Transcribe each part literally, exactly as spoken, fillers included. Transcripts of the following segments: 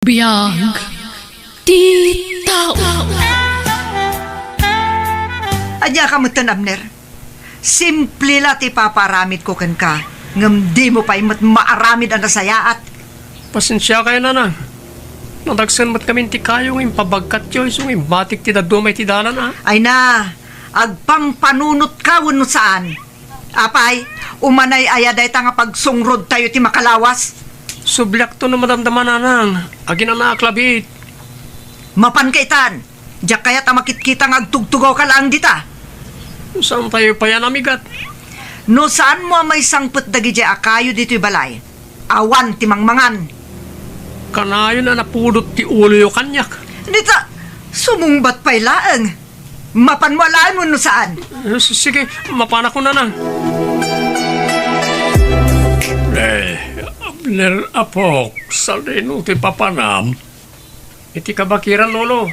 Biag ti tao. Ania ka metten, Abner? Simple la ti ipapaaramidko kenka, ngem dimo pay met maaramid a nasayaat. Pasensiakayo, Nanang. Nadagsen met ngamin ti kayo nga impabagkatyo isu nga imbatik ti dadduma iti dalan, a. Ay na, agpampanunotka wenno saan? Apay, umanay aya dayta nga pagsungrodtayo ti makalawas? Subliakto no madamdama, Nanang. Aginanaak labiit. Mapanka itan. Diak kayat a makitkita nga agtugtugawka laeng dita. Saantayo pay a namigat? No saanmo a maisangpet dagidiay a kayo ditoy balay, awan ti mangmangan. Kanayon a napudot ti uloyo kaniak. Dita, sumungbat pay laeng. Mapanmo alaen wenno saan? Eh, s-, sige, mapanak, Nanang. Eh, Abner, apok, sadino ti papanam? Iti kabakiran, Lolo.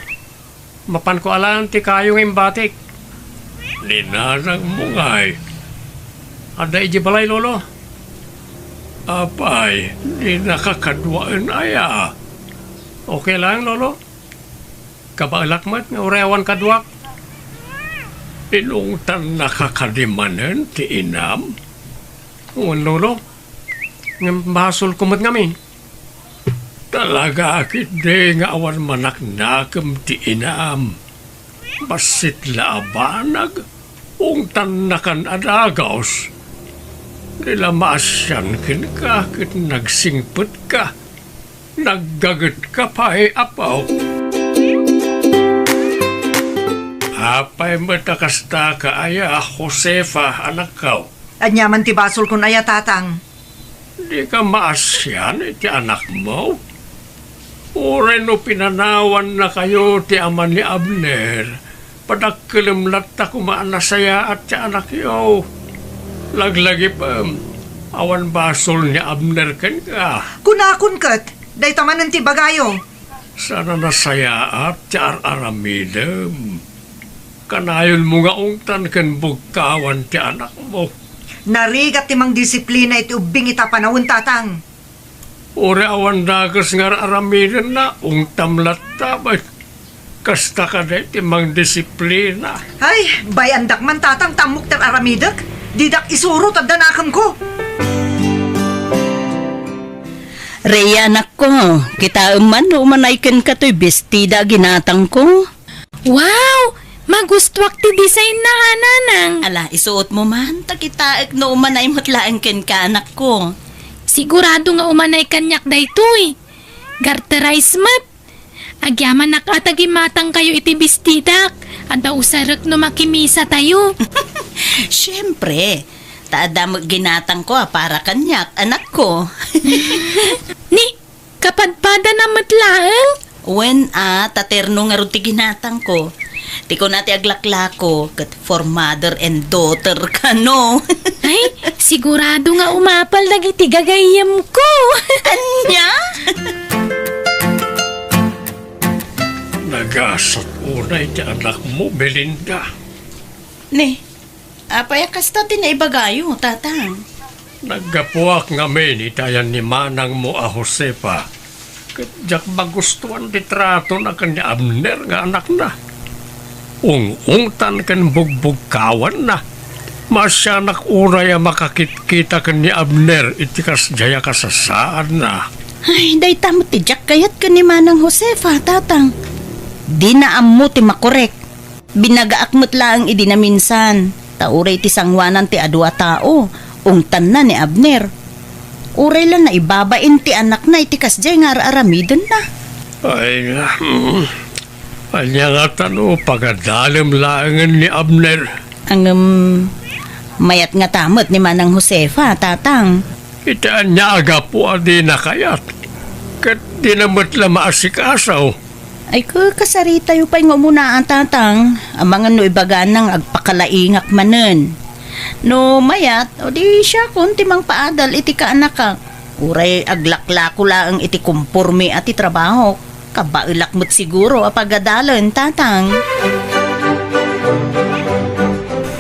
Mapanko alaen ti kayo nga imbatik. Ni nanangmo ngay. Adda idiay balay, Lolo? Apay, dinaka kaduaen aya? Okay laeng, Lolo. Kabaelak met nga uray awan kaduak. Inungtannaka kadi manen ti inam? Wen, Lolo. Ngem basolko met ngamin. Talaga ketdi nga awan manaknakem ti inam. Bassit la a banag, ungtannakan a dagus. Di la maasian kenka ket nagsingpetka. Naggagetka pay, apo. Apay met a kastaka aya, Josefa, anakko? Ania man ti basolkon aya, Tatang? Dika maasian iti anakmo? Uray no pinanawannakayo ti ama ni Abner, padakkelem latta koma a nasayaat ti anakyo. Laglagipem, awan basol ni Abner kenka. Kunakon ket, dayta manen ti ibagayo. Saan a nasayaat ti ar-aramidem. Kanayonmo nga ungtan ken bugkawan ti anakmo. Narigat ti mangdisiplina iti ubbing ita panawen, Tatang. Uray awan dakes nga ar-aramidenna, ungtam latta, bay. Kasta kadi ti mangdisiplina. Ay, bay-andak man, Tatang, ta ammok ti ar-aramidek. Didak isuro ta adda nakemko. Rhea, anakko, kitaem man no umanay kenka toy bestida a ginatangko. Wow! Magustuak ti design na, Nanang. Ala, isuotmo man, ta kitaek no umanay met laeng kenka, anakko. Sigurado nga umanay kaniak daytoy. Garterized met. Agyamanak a ta gimatangkayo iti bestidak. Adda usarek no makimisatayo. Siempre, ta adda met ginatangko a para kaniak, anakko. Ni, kapadpadana met laeng? Wen a, ta terno ngarud ti ginatangko. Ti kuna ti aglaklako, ket for mother and daughter kano. Ay, sigurado nga umapal dagiti gagayyemko. Ania? Nagasat unay ti anakmo, Belinda. Ni, apay a kasta ti naibagayo, Tatang? Naggapuak ngamin iti ayan ni manangmo a Josefa, ket diak magustuan ti tratona ken ni Abner nga anakna. Ung-ungtan ken bugbugkawanna. Maasianak unay a makakitkita ken ni Abner iti kasdiay a kasasaadna. Ay, dayta met ti diak kayat ken ni Manang Josefa, Tatang. Dina ammo ti makorek. Binagaak met laeng idi naminsan, ta uray ti sangoanan ti adu a tao, ungtanna ni Abner. Uray la naibabain ti anakna iti kasdiay nga ar-aramidenna. Ay, hmm. Ania ngata no pagadalem laengen ni Abner? Ngem, mayat ngata met ni Manang Josefa, Tatang. Iti ania a gapu a dina kayat? Ket dina met la maasikaso. Ay, kasaritayo pay nga umuna, Tatang. Amangan no ibagana nga agpakalaingak manen. No mayat, o di siakon ti mangpaadal iti kaanakak. Uray aglaklako laeng iti komporme a ti trabahok. Kabaelak met siguro a pagadalen, Tatang.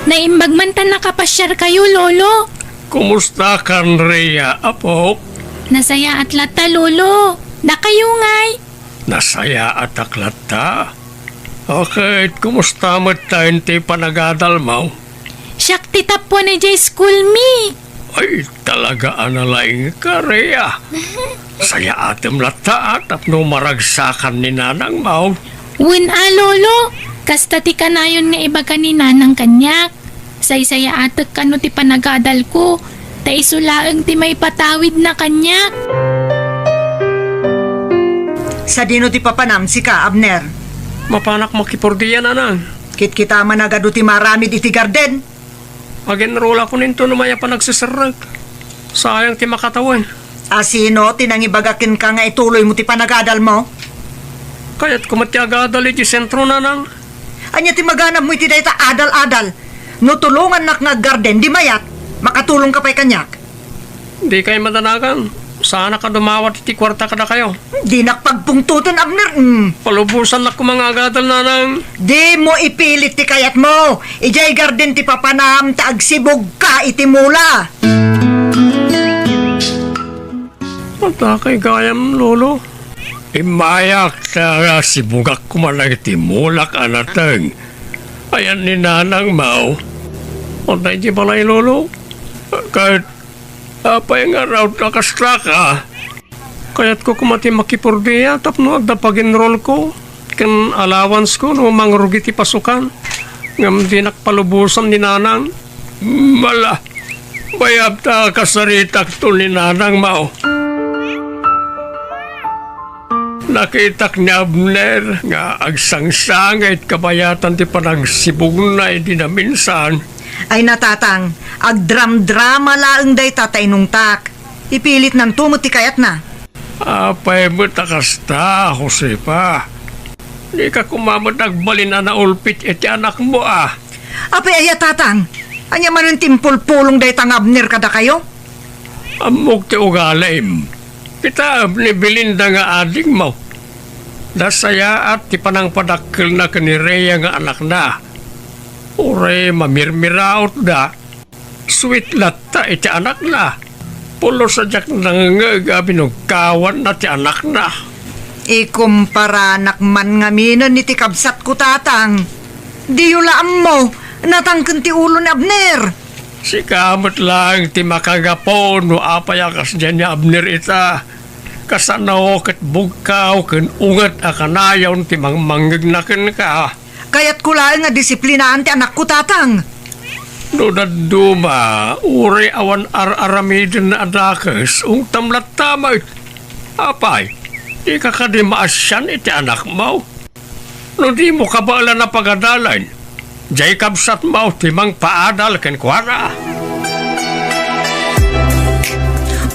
Naimbag man ta nakapasiarkayo, Lolo. Kumusta kan Rhea, apok? Nasayaat latta, Lolo. Dakayo ngay. Nasayaatak latta. Okay, kumusta met tayo ti panagadalmo? Siak ti tappuan idiay school mi. Ay, talaga a nalaingka, Rhea. Sayaatem latta, a, tapno maragsakan ni nanangmo. Wen a, Lolo. Kasta ti kanayon nga ibaga ni nanang kaniak. Saysayaatek kano ti panagadalko, ta isu laeng ti maipatawidna kaniak. Sadino ti papanam, sika, Abner? Mapanak makipordia, nanang. Kitkita man a gadu ti maramid iti garden. Agenrolakon inton mayat a nagseserrek. Sayang ti makatawen. A, sino ti nangibaga kenka nga ituloymo ti panagadalmo? Kayatko met ti agadal iti sentro, nanang. Ania ti maganabmo iti dayta adal-adal? No tulongannak nga aggarden, di mayat, makatulongka pay kaniak. Dikay madanagan. Saanak a dumawat iti kuarta kadakayo. Dinak pagpungtoten, Abner. Mm. Palubosannak koma nga agadal, nanang. Dimo ipilit ti kayatmo. Idiay garden ti papanam ta agsibugka iti mula. Adda kay gayam, Lolo. Immayak ta sibugak koma dagiti mulak a nateng. Ayan ni nanangmo. Adda iti balay, Lolo. Ket apay nga raut a kasta ka? Kayatko koma ti makipordia tapno adda pagenrolko ken allowance ko no mangrugi ti pasukan. Ngem dinak palubosan ni nanang. Mala, bayat ta kasaritakto ni nanangmo. Nakitak ni Abner nga agsangsangit kabayatan ti panagsibugna idi naminsan. Ay, natatang, agdramdrama laeng dayta ta inungtak. Ipilitnanto met ti kayatna. Apay met a kasta, Josefa? Dika koma met agbalin a naulpit iti anakmo, a? Apay aya, tatang? Ania manen ti impulpulong dayta nga Abner kadakayo? Ammok ti ugalim. Kitaem ni Belinda nga adingmo. Nasayaat ti panangpadakkelna ken ni Rhea nga anakna. Uray mamirmirautda, sweet latta iti anakna. Pulos a diak nangngeg a binugkawanna ti anakna. Ikumparanak man ngaminen iti kabsatko, tatang. Diyo la ammo, natangken ti ulo ni Abner. Sika met laeng ti makagapu no apay a kasdiay ni Abner ita. Kasano ket bugkaw ken unget a kanayon ti mangmangngegna kenka. Kayatko laeng a disiplinaan ti anakko, tatang. No dadduma, uray awan ar-aramiden a dakes, ungtam latta met. Apay, dika kadi maasian iti anakmo? No dimo kabaelan a pagadalen, diay kabsatmo ti mangpaadal kenkuana.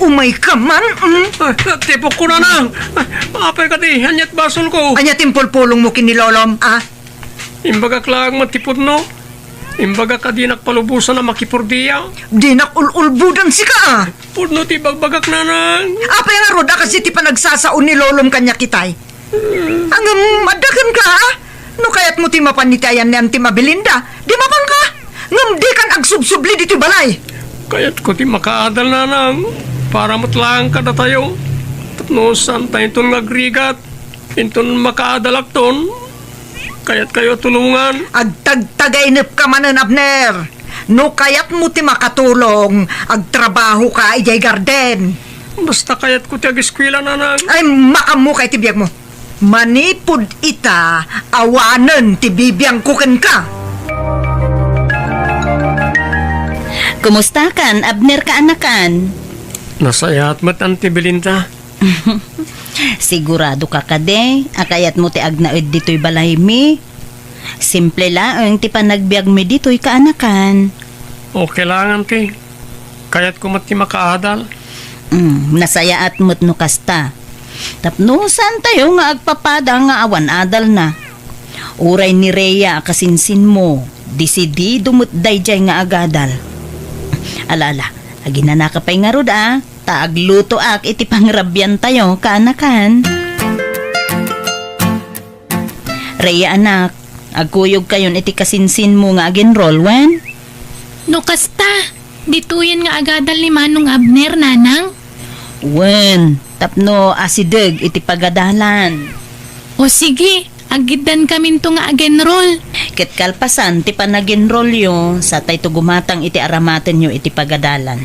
Umayka man, mm? Ah, tipokko, nanang. Ah, apay kadi, aniat basolko? Ania ti impulpulongmo ken ni lolom, a? Imbagak laeng met ti pudno. Imbagak a dinak palubosan a makipordia. Dinak ul-ulbodan sika, a? Pudno ti ibagbagak, nanang. Apay ngarud a kas iti panagsasao ni lolom kaniak itay? Ngem adda kenka, a? No kayatmo ti mapan iti ayanna ti Belinda, di mapanka. Ngem dikan agsubsubli ditoy balay. Kayatko ti makaadal, nanang, para met laeng kadatayo. Tapno saantayonton nga agrigat. Inton makaadalakton, kayatkayo a tulongan. Agtagtagainepka manen, Abner. No kayatmo ti makatulong, agtrabahoka idiay garden. Basta kayatko ti ageskuela, nanang. Ay, makaammoka iti biagmo. Manipud ita, awanen ti bibiangko kenka. Kumustakan, Abner kaanakan? Nasayaat met, Auntie Belinda. Siguradoka kadi a kayatmo ti agnaed ditoy balaymi? Simple laeng ti panagbiagmi ditoy kaanakan. Okay laeng, Auntie. Kayatko met ti makaadal. Mm, nasayaat met no kasta. Tapno saantayo nga agpapada nga awan adalna. Uray ni Rhea a kasinsinmo, desidido met daydiay nga agadal. Ala, ala, aginanaka pay ngarud, a. Ta aglutoak iti pangrabiantayo, kaanakan. Rhea, anak, agkuyogkayon iti kasinsinmo nga agenrol, wen? No kasta, ditoyen nga agadal ni Manong Abner, nanang? Wen, tapno asideg iti pagadalan. O sige, aggiddankaminto nga ag-enroll. Ket kalpasan ti panag-enrollyo, satayto gumatang iti aramatenyo iti pagadalan.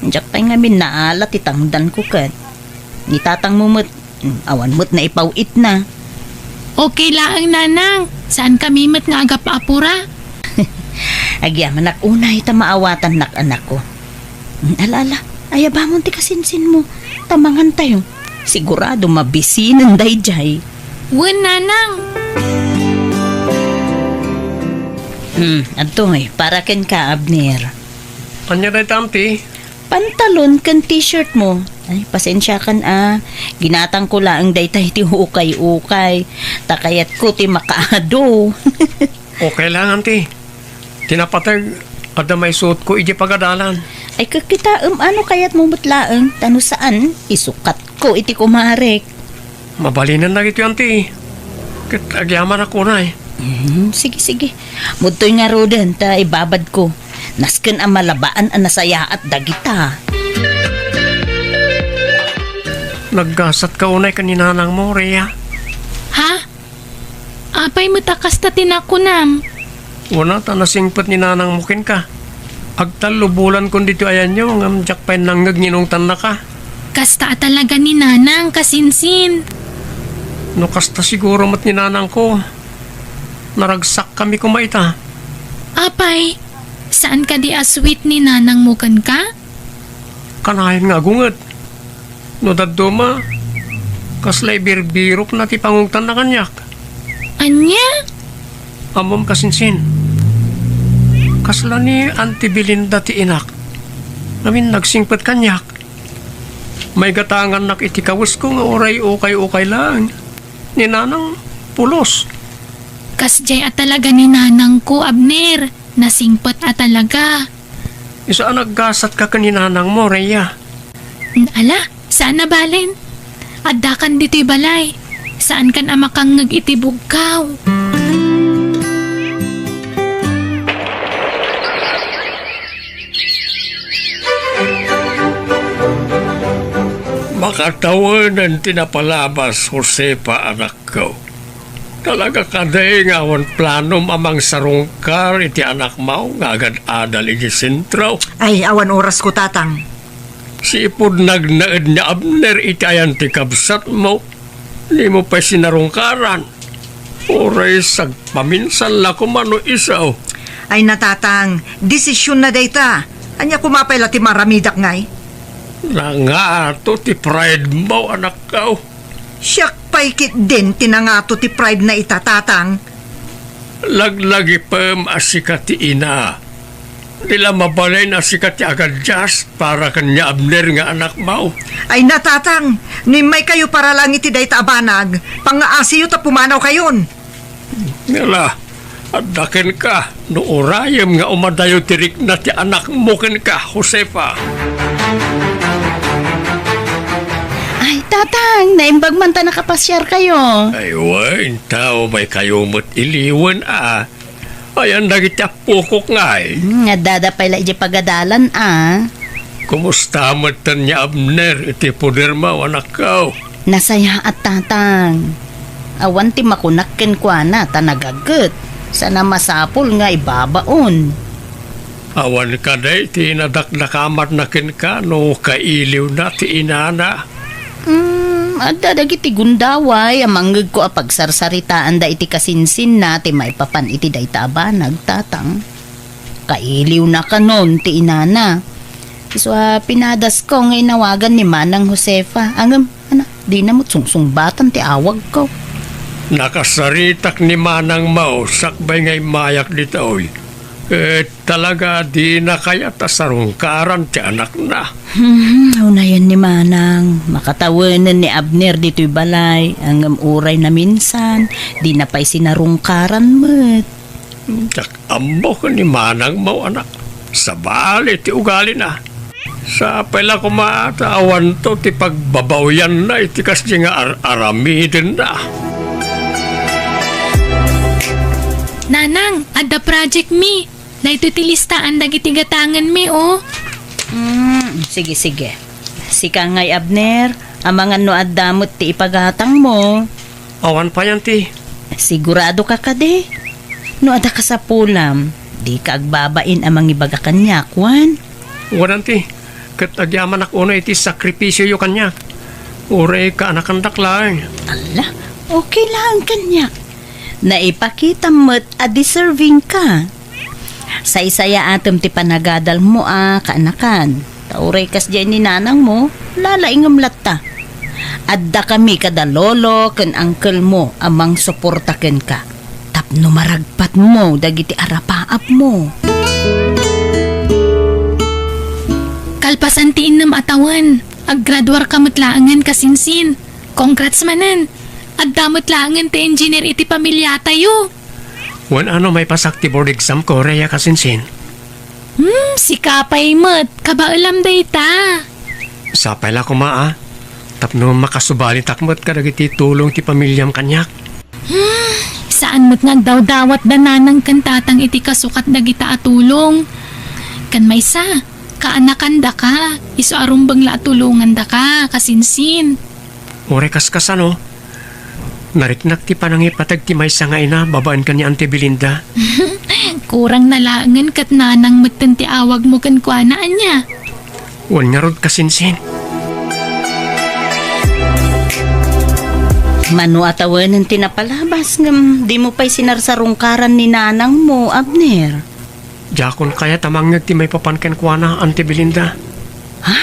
Diak pay ngamin naala ti tangdanko ket. Ni tatangmo met, mm, awan met naipaw-itna. Okay laeng, Nanang. Saankami met nga agap-apura. Agyamanak unay ta maawatannak, anakko. Mm, ala, ala, ayabamon ti kasinsinmo. Ta mangantayo. Sigurado mabisinen daydiay. Wen, Nanang. Hmm, adtoy, para kenka, Abner. Ania dayta, Auntie? Pantalon ken t-shirt mo. Ay, pasensiakan a. Ginatangko laeng dayta iti ukay-ukay. Ta kayatko ti makaado. Okay lang, Auntie. Ti napateg, adda maisuotko iti pagadalan. Ay, kakitaem, ano kayatmo met laeng? Ta no saan, isukatko iti kumarek. Mabalinen dagitoy, Auntie. Ket agyamanak unay. Mhm, sige, sige. Mudtoy ngaruden ta ibabadko. Nasken a malabaan a nasayaat dagita. Naggasatka unay ken ni nanangmo, Rhea? Ha? Apay met a kasta ti nakunam? Wen a, ta nasingpet ni nanangmo kenka. Agtallobulan kon ditoy ayanyo, ngem diak pay nangngeg nga inungtannaka. Kasta a talaga ni nanang, kasinsin. No kasta siguro met ni nanangko, naragsakkami koma ita. Apay, saan kadi a sweet ni nanangmo kenka? Kanayon nga agunget. No dadduma, kasla ibirbirokna ti pangungtanna kaniak. Ania? Ammom, kasinsin. Kasla ni Auntie Belinda ti inak. Ngamin nagsingpet kaniak. Maigatangannak iti kawesko nga uray ukay-ukay laeng. Ni nanang, pulos. Kasdiay a talaga ni nanangko, Abner. Nasingpet a talaga. Isu a naggasatka ken ni nanangmo, Rhea. Ala, saan a balen. Addakan ditoy balay. Saankan a makangngeg iti bugkaw. Makatawenen ti napalabas, Josefa, anak. Ko. Talaga kadi nga awan planom a mangsarungkar iti anakmo nga agad-adal iti sentro? Ay, awan orasko, Tatang. Sipud nagnaed ni Abner iti ayan ti kabsatmo, dimo pay sinarungkaran. Uray sagpaminsan la koma no isu. Ay na, Tatang, desisionna dayta. Ania koma pay la ti maaramidak ngay? Nangato ti pridemo, anakko. Siak pay ketdin ti nangato ti pridena ita, Tatang. Laglagipem a sika ti ina. Di la mabalin a sika ti agadias para ken ni Abner nga anakmo. Ay na, Tatang, no immaykayo para laeng iti dayta a banag, pangngaasiyo ta pumanawkayon. Ngala, adda kenka, no urayem nga umadayo ti rikna ti anakmo kenka, Josefa. Ay, Tatang, naimbag man ta nakapasiarkayo. Ay, wen, ta umaykayo met iliwen a. Ayan dagiti appokok ngay. Hmm, addada pay la idiay pagadalan a. Kumusta metten ni Abner iti podermo, anakko? Nasayaat, Tatang. Awan ti makunak kenkuana ta nagaget. Sana masapul nga ibabaon. Awan kadi ti nadakdakamatna kenka no kailiwna ti inana? Hmm, adda dagiti gundaway a mangngegko a pagsarsaritaanda iti kasinsinna ti maipapan iti dayta a banag, Tatang. Kailiwna kanon ti inana. Isu a pinadasko nga inawagan ni Manang Josefa. Ngem, ana, dina met sungsungbatan ti awagko. Nakasaritak ni Manangmo sakbay nga immayak ditoy. Ket talaga dina kayat a sarungkaran ti anakna. Hmm, unayen ni Manang, makatawenen ni Abner ditoy balay, ngem uray naminsan, dina pay sinarungkaran met. Diak ammo ken ni Manangmo, anak. Sabali ti ugalina. Sapay la koma ta awanto ti pagbabawianna iti kasdi nga ar-aramidenna. Nanang, adda project mi. Daytoy ti listaan dagiti gatangenmi, o. Mm, sige, sige. Sika ngay, Abner, Amangan no adda met ti ipagatangmo. Awan pay, Auntie. Sigurado ka kadi? No adda kasapulam, dika agbabain a mangibaga kaniak, wen? Wen, Auntie. Ket agyamanak unay iti sakripisioyo kaniak. Uray kaanakandak laeng. Alla, okay laeng kaniak. Naipakitam met a deserving ka. Saysayaatem ti panagadalmo a kaanakan. Ta uray kasdiay ni nanangmo, lalaingem latta. Adda kami kada lolo ken angkelmo a mangsuporta kenka. Tapno maragpatmo dagiti arapaapmo. Kalpasan ti innem a tawen, aggraduarka met laengen, kasinsin. Congrats manen! Adda met laengen ti engineer iti pamiliatayo. Wen, ano, maipasak ti board exam ko, Rhea, kasinsin. Hmm, sika pay met. Kabaelam dayta. Sapay la koma, a. Tapno makasubalitak met kadagiti tulong ti pamiliam kaniak. Hmm, saan met nga agdawdawat da nanang ken tatang iti kasukat dagita a tulong. Ken maysa, kaanakandaka, isu a rumbeng la a tulongandaka, kasinsin. Uray kaskasano, nariknak ti panangipateg ti maysa nga ina babaen ken ni Auntie Belinda. Kurang na laengen ket nanang metten ti awagmo kenkuana, ania? Wen ngarud, kasinsin. Mano a tawenen ti napalabas ngem dimo pay sinarsarungkaran ni nanangmo, Abner? Diakon kayat a mangngeg ti maipapan kenkuana, Auntie Belinda. Ha?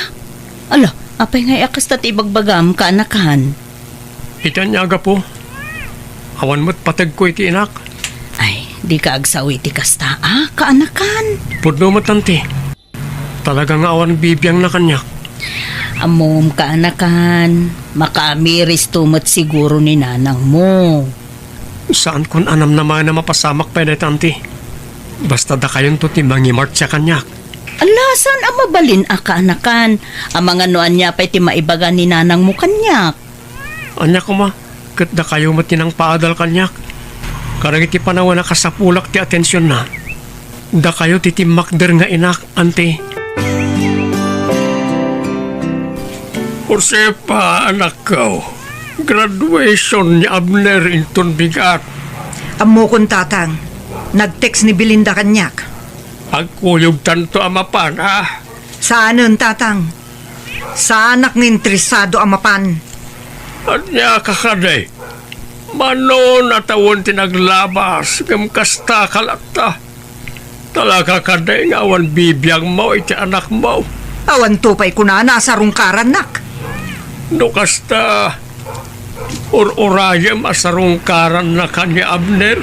Ala, apay ngay a kasta ti ibagbagam, kaanakan? Iti ania a gapu, awan met pategko iti inak. Ay, dika agsao iti kasta a, kaanakan. Pudno met, Auntie. Talaga nga awan bibiangna kaniak. Ammom, kaanakan, makaamiristo met siguro ni nanangmo. Saankon a namnamaen a mapasamak pay dayta, Auntie. Basta dakayonto ti mangimartsia kaniak. Ala, saan a mabalin a kaanakan? Amangan no ania pay ti maibaga ni nanangmo kaniak. Ania koma, ket dakayo met ti nangpaadal kaniak. Kadagiti panawen a kasapulak ti atensionna, dakayo ti timmakder nga inak, Auntie. Josefa, anakko, graduation ni Abner inton bigat. Ammokon, Tatang. Nag-text ni Belinda kaniak. Agkuyogtanto a mapan, a? Saanen, Tatang. Saanak nga interesado a mapan. Ania ka kadi? Mano a tawen ti naglabas, ngem kasta ka latta? Talaga kadi nga awan bibiangmo iti anakmo? Awanto pay kunana a sarungkarannak. No kasta, ur-urayem a sarungkarannak ni Abner.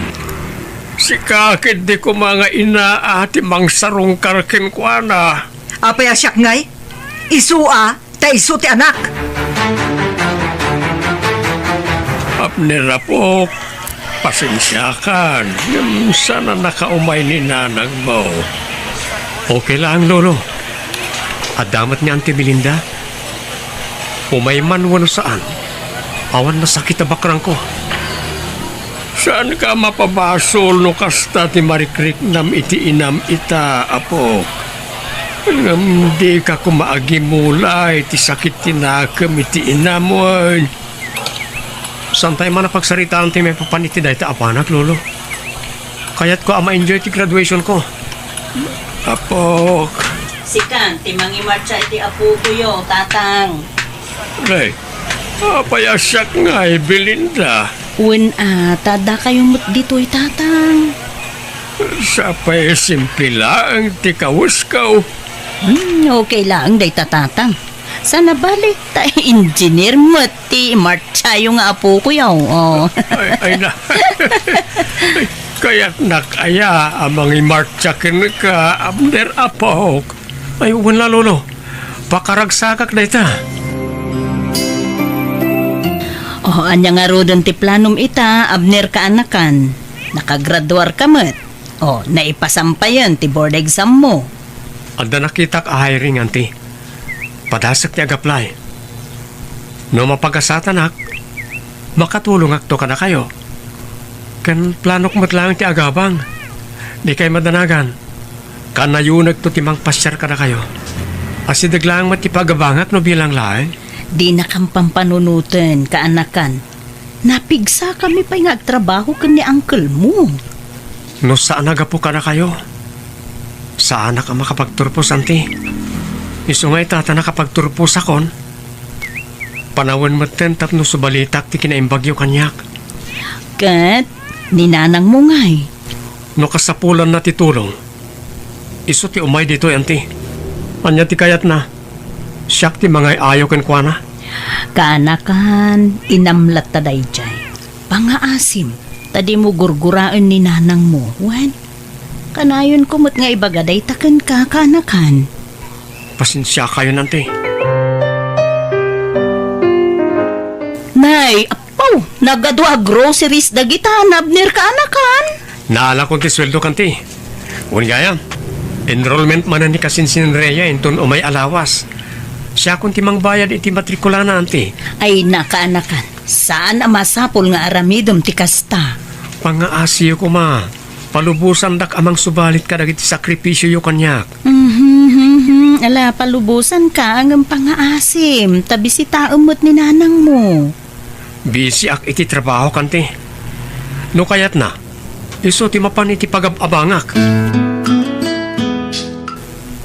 Sika ketdi koma nga ina a ti mangsarungkar kenkuana. Apay a siak ngay? Isu a, ta isu ti anak. Abner, apok, pasensiakan, ngem saan a nakaumay ni nanangmo. Okay laeng, Lolo. Adda met ni Auntie Belinda. Umay man wenno saan, awan nasakit a bakrangko. Saanka a mapabasol no kasta ti marikriknam iti inam ita, apok. Ngem dika koma agimulay ti sakit ti nakem iti inam, wen. Saantay man a pagsaritaan ti maipapan iti dayta a panak, Lolo. Kayatko a ma-enjoy ti graduation ko. Apok. Sika ti mangimartsa iti apokoyo, Tatang. Nay, apay a siak ngay, Belinda? Wen a, ta dakayo met ditoy, Tatang. Sapay simple laeng ti kawesko. Hmm, okay laeng dayta, Tatang. Saan a bali, ta engineer met ti martsayo nga apokoyo, oh. Ay, ay na. Kayatnak aya a mangimartsa kenka, Abner, apok? Ay, wen la, Lolo. Pakaragsakak dayta. Oh, ania ngaruden ti planom ita, Abner, kaanakan? Nakagraduarka met. Oh, naipasampayen ti board exam mo. Adda nakitak a hiring, Auntie. Padasek ti ag-apply. No mapagasatanak, makatulongakto kadakayo. Ken planok met laeng ti agabang. Dikay madanagan. Kanayonekto ti mangpasiar kadakayo. Asideg laeng met ti pagabangak no bilang laeng. Dinakam pampanunoten, kaanakan. Napigsakami pay nga agtrabaho ken ni uncle mo. No saan a gapu kadakayo, saanak a makapagturpos, anti. Isu nga ita ta nakapagturposakon, panawen metten tapno subalitak ti kinaimbagyo kaniak. Ket ni nanang mo ngay? No kasapulanna ti tulong, isu ti umay ditoy, anti. Ania ti kayatna? Siak ti mangay-ayo kenkuana? Kaanakan, inam latta daydiay. Pangaasim, ta dimo gurguraen ni nanang mo, wen? Kanayonko met nga ibaga dayta kenka, kaanakan. Pasensiakayon, anti. Nay, apo, nagadu a groceries dagita ni Abner, kaanakan. Naalakon ti sueldok, anti. Wen gayam, enrollment manen ni kasinsin Rhea inton umay a lawas. Siakon ti mangbayad iti matrikulana, anti. Ay, kaanakan, saan a masapul nga aramidem ti kasta. Pangaasiyo koma, palubosandak a mangsubalit kadagiti sakripisioyo kaniak. Mhm, mhm. Ala, palubosanka, ngem pangaasim, ta bisitaem met ni nanang mo. Bisiak iti trabaho, kanti. No kayatna, isu ti mapan iti pagab-abangak.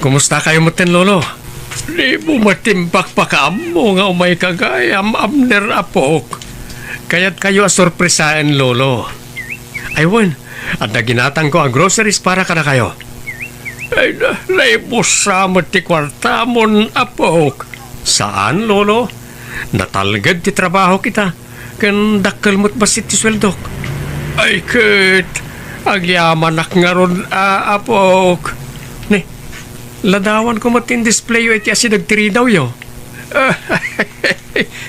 Kumusta kayo metten, Lolo? Dimo met timpakpakaammo nga umay ka gayam, Abner, apok. Kayat kayo a sorpresaen, Lolo. Ay, wen, adda ginatangko a groceries para kadakayo. Ay, na, naibussa met ti kuartamon, apok. Saan, Lolo. Natalged ti trabahok ita, ken dakkel met bassit ti sueldok. Ay, ket, agyamanak ngarud a, apok. Ni, ladawanko met ti indisplayo iti asideg ti ridawyo.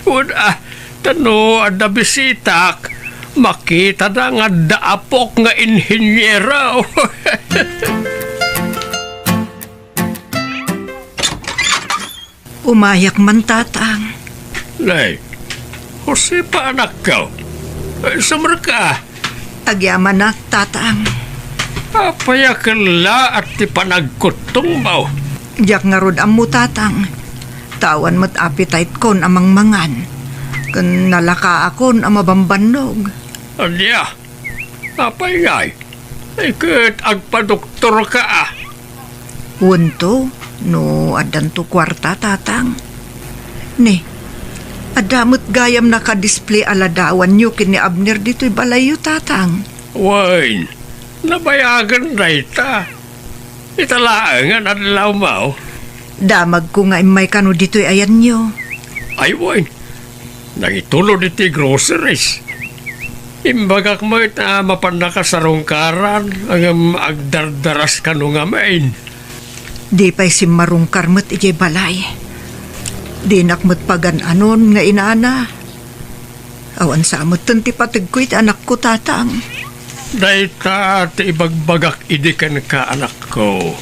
Wen, ah, ta no adda bisitak, makitada nga adda apok nga inhiniero. Umayak man, Tatang. Nay, Josefa, anakko. Ay, sumreka. Agyamanak, Tatang. Apay a kellaat ti panagkuttongmo? Diak ngarud ammo, Tatang. Ta awan met appetite-kon a mangmangan. Ken nalakaakon a mabambannog. Ania? Apay ngay? Ay, ket agpadoktorka, a? Wen to, no addanto kuarta, Tatang. Ni, adda met gayam nakadisplay a ladawanyo ken ni Abner ditoy balayyo, Tatang. Wen, nabayagen dayta. Ita laengen adlawmo. Damagko nga immay kano ditoy ayanyo. Ay, wen. Nangitulod iti groceries. Imbagak met a mapanna kasarungkaran, ngem agdardaras kano ngamin. Di pay simmarungkar met idiay balay. Dinak met pagan-anon nga inana. Awan sa metten ti pategko iti anakko, Tatang. Dayta ti ibagbagak idi kenka, anakko.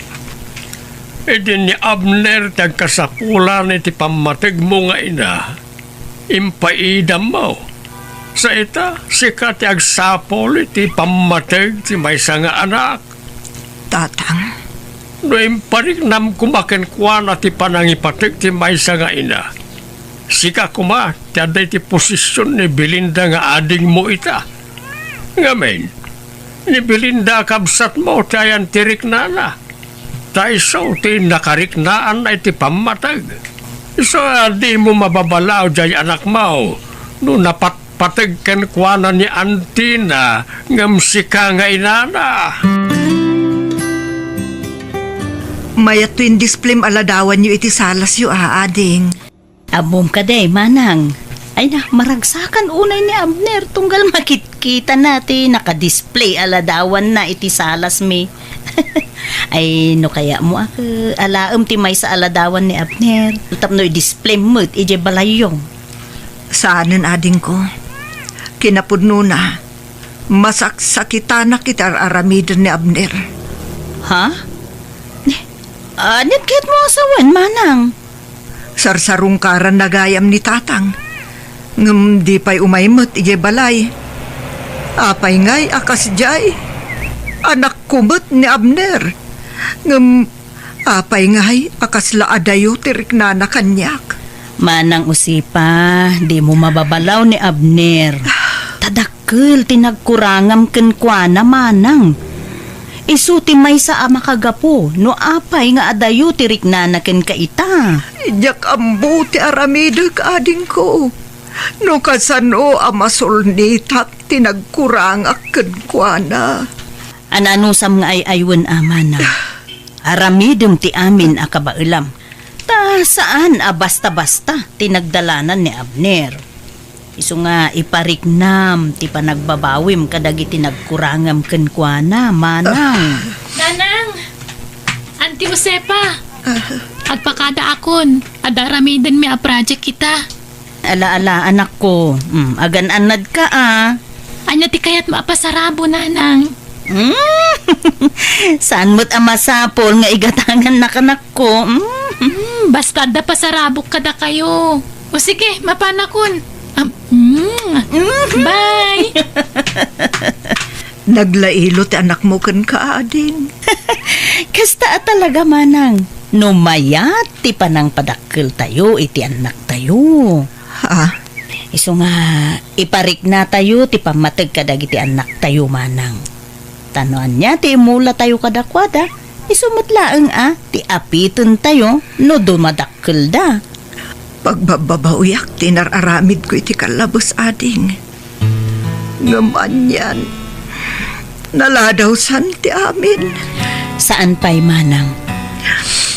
Idi ni Abner ti agkasapulan iti pammategmo nga ina, impaidammo. Sa ita, sika ti agsapul iti pammateg ti maysa nga anak. Tatang. No impariknam koma kenkuana ti panangipateg ti maysa nga ina, sika koma ti adda iti posision ni Belinda nga adingmo ita. Ngamin, ni Belinda a kabsatmo ti ayan ti riknana. Ta isu ti nakariknaanna iti pammateg. Isu a dimo mababalaw diay anakmo no napatpateg kenkuana ni antina ngem sika nga inana. Mayatto indisplim a ladawanyo iti salasyo, a, ading. Ammom kadi, manang. Ay na, maragsakan unay ni Abner tunggal makitkitana ti nakadisplay a ladawanna iti salasmi. Ay, no kayatmo a, alaem ti maysa a ladawan ni Abner tapno idisplay met idiay balayyo. Saanen, adingko. Kinapudnona, masaksakitanak iti ar-aramiden ni Abner. Ha? Ni, ania ti kayatmo a sawen, manang? Sarsarungkaranna gayam ni Tatang. Ngem di pay umay met idiay balay. Apay ngay a kasdiay? Anakko met ni Abner. Ngem apay ngay a kasla adayo ti riknana kaniak? Manang Josefa, dimo mababalaw ni Abner. Ta dakkel ti nagkurangam kenkuana, manang. Isu ti maysa a makagapu no apay nga adayo ti riknana kenka ita. Diak ammo ti aramidek, adingko. No kasano a masulnitak ti nagkurangak kenkuana. Ananusam nga ay-aywen a, manang. Aramidem ti amin a kabaelam. Ta saan a basta-basta ti nagdalanan ni Abner. Isu nga ipariknam ti panagbabawim kadagiti nagkurangam kenkuana, manang. Nanang! Anti Josefa! Ah. Agpakadaakon, adda aramidenmi a project ita. Ala, ala, anakko. Mm, agan-annadka, a. Ania ti kayatmo a pasarabo, nanang? Mm. Saan met a masapul nga igatangannaka, anakko? Mm. Mm, basta adda pasarabok kadakayo. O sige, mapanakon. Am-, mm. Mm. Bye! Naglailo ti anakmo kenka, ading. Kasta a talaga, manang. No mayat ti panangpadakkeltayo iti annaktayo. Ha? Isu nga, ipariknatayo ti pammateg kadagiti annaktayo, manang. Ta no ania ti imulatayo kadakuada, isu met laeng a ti apitentayo no dumadakkelda. Pagbabbabawiak ti inar-aramidko iti kallabes, ading. Ngem anian, naladawsan ti amin. Saan pay, manang.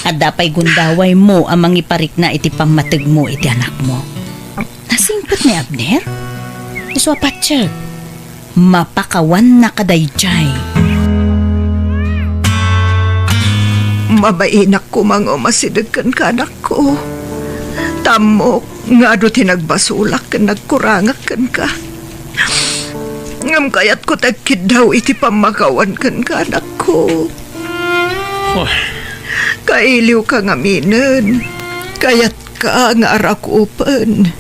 Adda pay gundawaymo a mangiparikna iti pammategmo iti anakmo. Nasingpet ni Abner? Isu a patiek. Mapakawanna kadaydiay. Mabainak koma nga umasideg kenka, anakko. Ta ammok nga adu ti nagbasolak ken nagkurangak kenka. Ngem kayatko ti agkiddaw iti pammakawan kenka, anakko. Oy. Kailiwka ngaminen. Kayatka nga arakupen.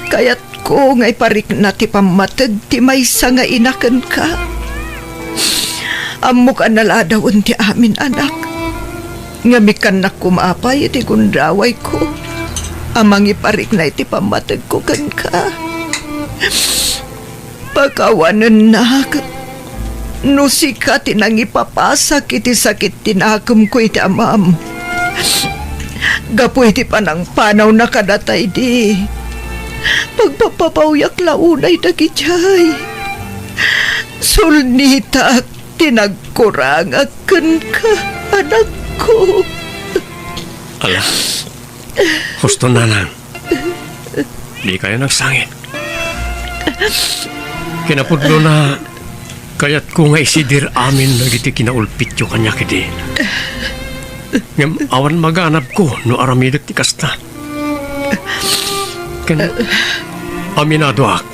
Kayatko nga iparikna ti pammateg ti maysa nga ina kenka. Ammok a naladawen ti amin, anak. Ngem ikkannak koma pay iti gundawayko a mangiparikna iti pammategko kenka. Pakawanennak no sika ti nangipapasak iti sakit ti nakemko iti amam. Gapu iti panangpanawna kadata idi, pagpapabawyak la unay dagidiay. Sulnitak ti nagkurangak kenka, anakko. Ala, husto, nanang. Dikayo nagsangit. Kinapudnona, kayatko nga isidir amin dagiti kinaulpityo kaniak idi. Ngem awan maganabko no aramidek ti kasta. Ken aminadoak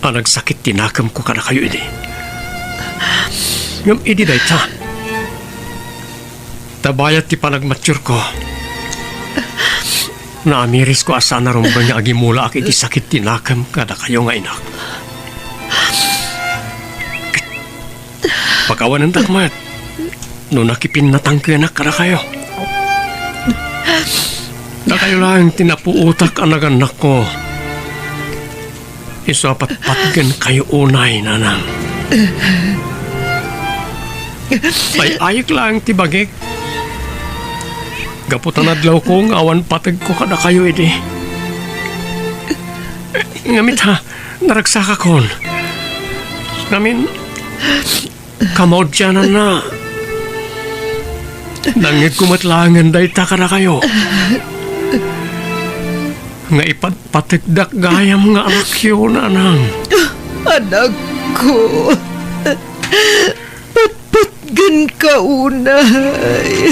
a nagsakit ti nakemko kadakayo idi. Ngem idi dayta, ta bayat ti panagmatiurko, naamirisko a saan a rumbeng nga agimulaak iti sakit ti nakem kadakayo nga inak. Pakawanentak met no nakipinnatangkenak kadakayo. Dakayo laeng ti napuotak a nagannakko. Isu a patpatgenkayo unay, nanang. Ay-ayek laeng ti bagik. Gapu ta nadlawko nga awan pategko kadakayo idi. Ngem ita, naragsakakon. Ngamin, kamaudiananna, nangngegko met laengen dayta kadakayo. Nga ipatpategdak gayam nga anakyo, nanang. Anakko, patpatgenka unay.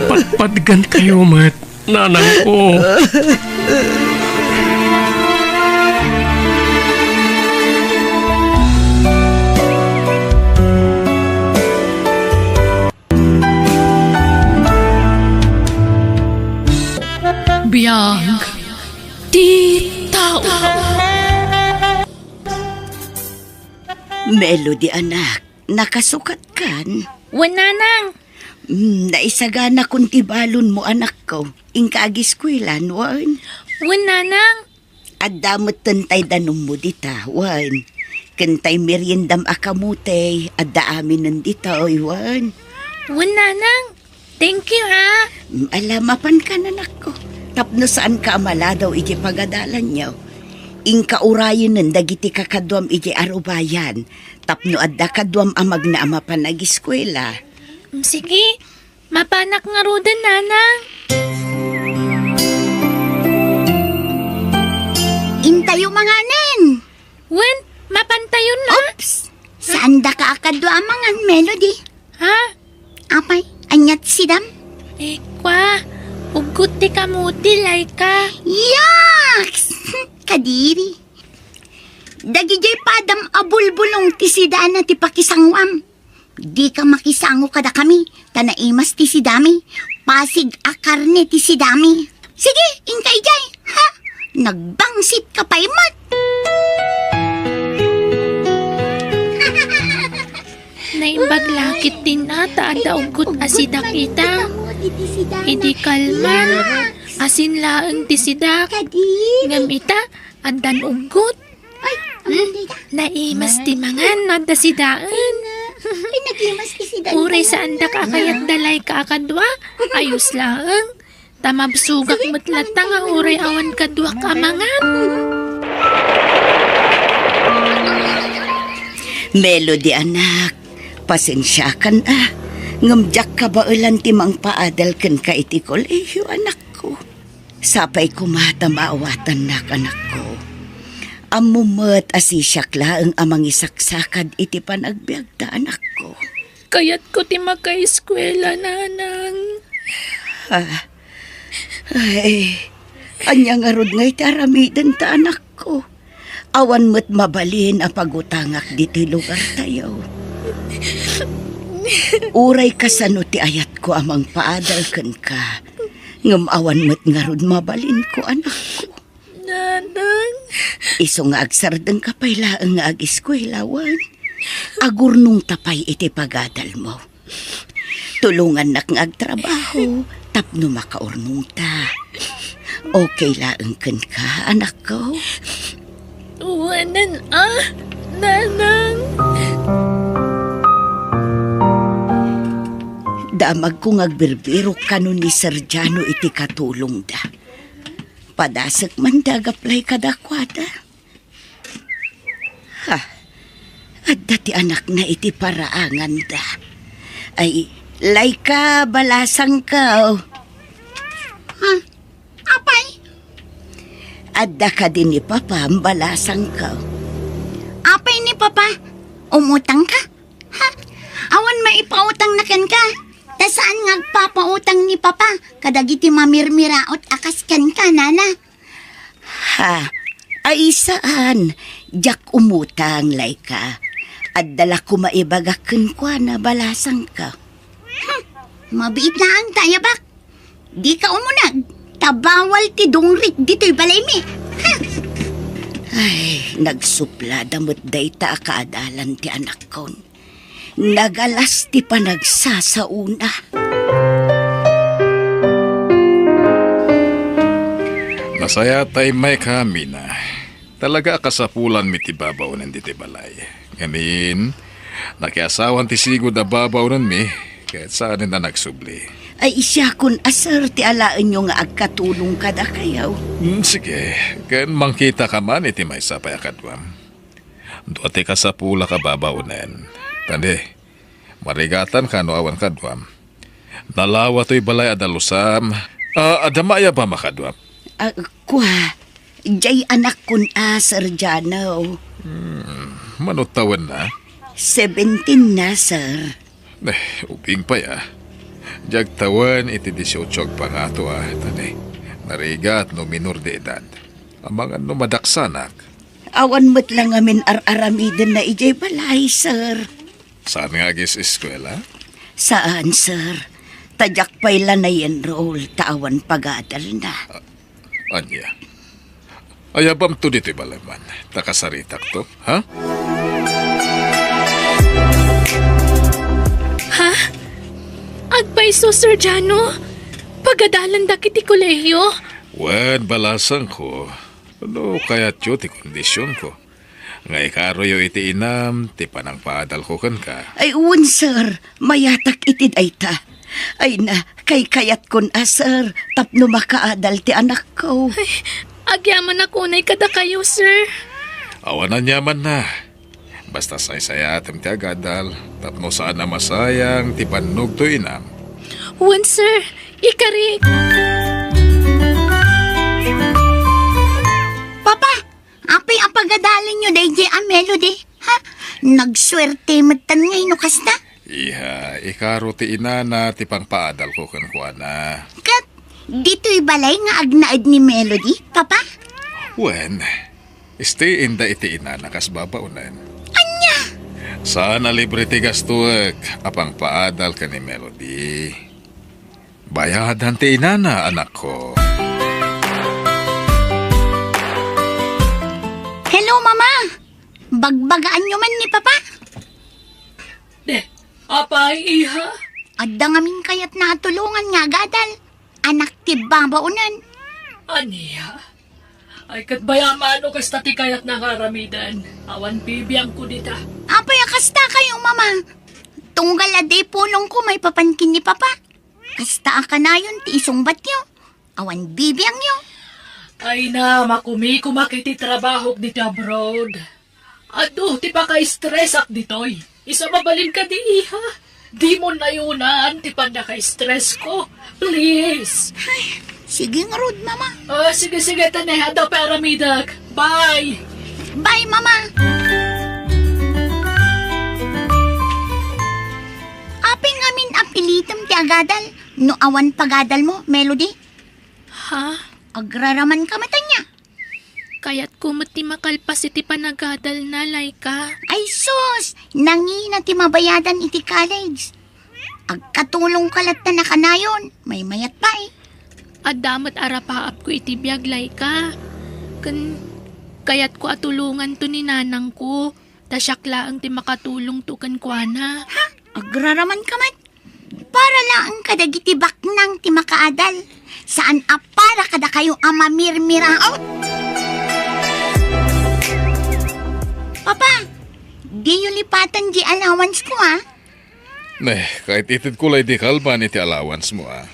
Patpatgenkayo met, nanangko. Biag ti tao. Melody, anak, nakasukatkan? Wen, nanang. Hmm, naisaganakon ti balonmo, anakko. Inka agiskuelan, wen? Wen, nanang. Adda metten tay danummo dita, wen. Ken tay meriendam a kamote, adda aminen ditoy, wen. Wen, nanang. Thank you, ha. Mm, ala, mapanka, anakko. Tapno saanka a maladaw iti pagadalanyo. Inka urayenen dagiti kakaduam iti arubayan, tapno adda kaduam a magna a mapan agiskuela. Mm, sige. Mapanak ngaruden, nanang. Intayo manganen. Wen, mapantayon na. Oops! Saandaka a kadua a mangan, Melody? Ha? Apay, ania ti sidam? Eh, kwa, uggot ti kamote, Laika. Yaks! Kadiri. Dagidiay padam a bulbulong ti sidana ti pakisanguam. Dika makisango kadakami, ta naimas ti sidami. Pasig a karne ti sidami. Sige, inka idiay, ha? Nagbangsit ka pay met. Naimbag la ketdin a ta adda uggot a sidak ita. Idi kalman, asin laeng ti sidak. Ngem ita, addan uggot. Ay, hmm? Naimas ti mangan no adda sidaen. Ay, nagimas ti sidaen. Uray saandak a kayat da Laika a kadua, ayos laeng. Ta mabsogak met latta nga uray awan kaduak a mangan. Melody, anak, pasensiakan a. Ngem diak kabaelan ti mangpaadal kenka iti kolehiyo, anakko. Sapay koma ta maawatannak, anakko. Ammom met a sisiak laeng a mangisaksakad iti panagbiagta, anakko. Kayatko ti makaeskuela, nanang. Ah. Ay, ania ngarud ngay ti aramidenta, anakko? Awan met mabalin a pagutangak ditoy lugartayo. Uray kasano ti ayatko a mangpaadal kenka, ngem awan met ngarud mabalinko, anakko. Nanang. Isu nga agsardengka pay laeng nga agiskuela, wen? Agurnongta pay iti pagadalmo. Tulongannak nga agtrabaho tapno makaurnongta. Okay laeng kenka, anakko? Wen a, nanang. Damagko nga agbirbirok kano ni Sergiano iti katulongda. Padasek man da gaplay kadakuada. Ha, adda ti anakna iti paraanganda. Ay, Laika, balasangko. Ha? Apay? Adda kadi ni Papa, balasangko. Apay ni Papa? Umutangka? Ha? Awan maipautangna kenka? Ta saan nga agpapautang ni Papa kadagiti mamirmiraot a kas kenka, nana? Ha? Ay, saan. Diak umutang, Laika. Adda la koma ibagak kenkuana, balasangko. Hmm, mabiit laeng ta ayabak. Dika umuneg, ta bawal ti dungrik ditoy balaymi. Ha? Ay, nagsuplada met dayta a kaadalan ti anakkon. Nagalas ti panagsasaona. Nasayaat ta immay ka, Mina. Talaga a kasapulanmi ti babaonen ditoy balay. Ngamin, nakiasawan ti sigud a babaonenmi, ket saanen a nagsubli. Ay, siakon a, sir, ti alaenyo nga agkatulong kadakayo. Hmm, sige, ken mangkitaka man iti maysa pay a kaduam. Dua ti kasapulak a babaonen. Tani, marigatanka no awan kaduam. Nalawa toy balay a dalusam. Ah, adda maayabam a kaduam? Ah, kua, jay anakkon a, Sir Jano. Hmm, mano tawenna? Seventeen na, sir. Eh, ubing pay a. Diak tawen iti dieciocho agpangato a, tani. Narigat no minor de edad. Amangan no madaksanak. Awan met la ngamin ar-aramiden na idiay balay, sir. Saan nga agis-eskuela? Saan, sir. Ta diak pay la na-enroll ta awan pagadalna. Ania? Ayabamto ditoy balay man. Ta kasaritakto, ha? Ha? Agpay Isu, Sir Jano, pagadalandak iti kolehiyo. Wen, balasangko, no kayatyo ti kondisionko, nga ikaroyo iti inam ti panangpaadalko kenka. Ay, wen, sir. Mayatak iti dayta. Ay na, kaykayatkon a, sir, tapno makaadal ti anakko. Ay, agyamanak unay kadakayo, sir. Awan aniamanna. Basta saysayaatem ti agadal, tapno saan a masayang ti bannogto, inam. Wen, sir. Ikarik. Papa, apay a pagadalenyo daydiay a Melody? Ha? Nagsuerte metten ngay no kasta? Iha, ikaro ti inana ti pangpaadalko kenkuana. Ket ditoy balay nga agnaed ni Melody, Papa? Wen, istiinda iti inana kas babaonen. Ania? Saan a libre ti gastoek a pangpaadal ken ni Melody. Bayadan ti inana, anakko. Hello, Mama! Bagbagaanyo man ni Papa? De, apay, iha? Adda ngamin kayatna a tulongan nga agadal. Anak ti babaonen. Ania? Ay, ket bayamano kasta ti kayatna nga aramiden. Awan bibiangko dita. Apay a kasta kayo, Mama? Tunggal a di pulongko maipapan ken ni Papa. Kasta a kanayon ti isungbatyo. Awan bibiangyo. Ay na, makumikumak iti trabahok dita abroad. Adu ti paka-stressak ditoy. Isu a mabalin kadi, iha. Dimo nayunan ti pannaka-stressko. Please. Ay, sige ngarud, Mama. Ah, sige, sige, tane. Adda pay aramidek. Bye. Bye, Mama. Apay ngamin a pilitem ti agadal no awan pagadalmo, Melody? Ha? Agraraman ka met ania? Kayatko met ti makalpas iti panagadalna, Laika. Ay sus! Nangina ti mabayadan iti college. Agkatulongka latta a kanayon, maymayat pay. Adda met arapaapko iti biag, Laika. Ken kayatko a tulonganto ni nanangko, ta siak laeng ti makatulongto kenkuana. Ha? Agraraman ka met? Para laeng kadagiti baknang ti makaadal. Saan a para kadakayo a mamirmiraot. Papa, diyo lipaten di allowance ko, ah. Ne, kait itedko lay di kalban iti allowance mo, ah.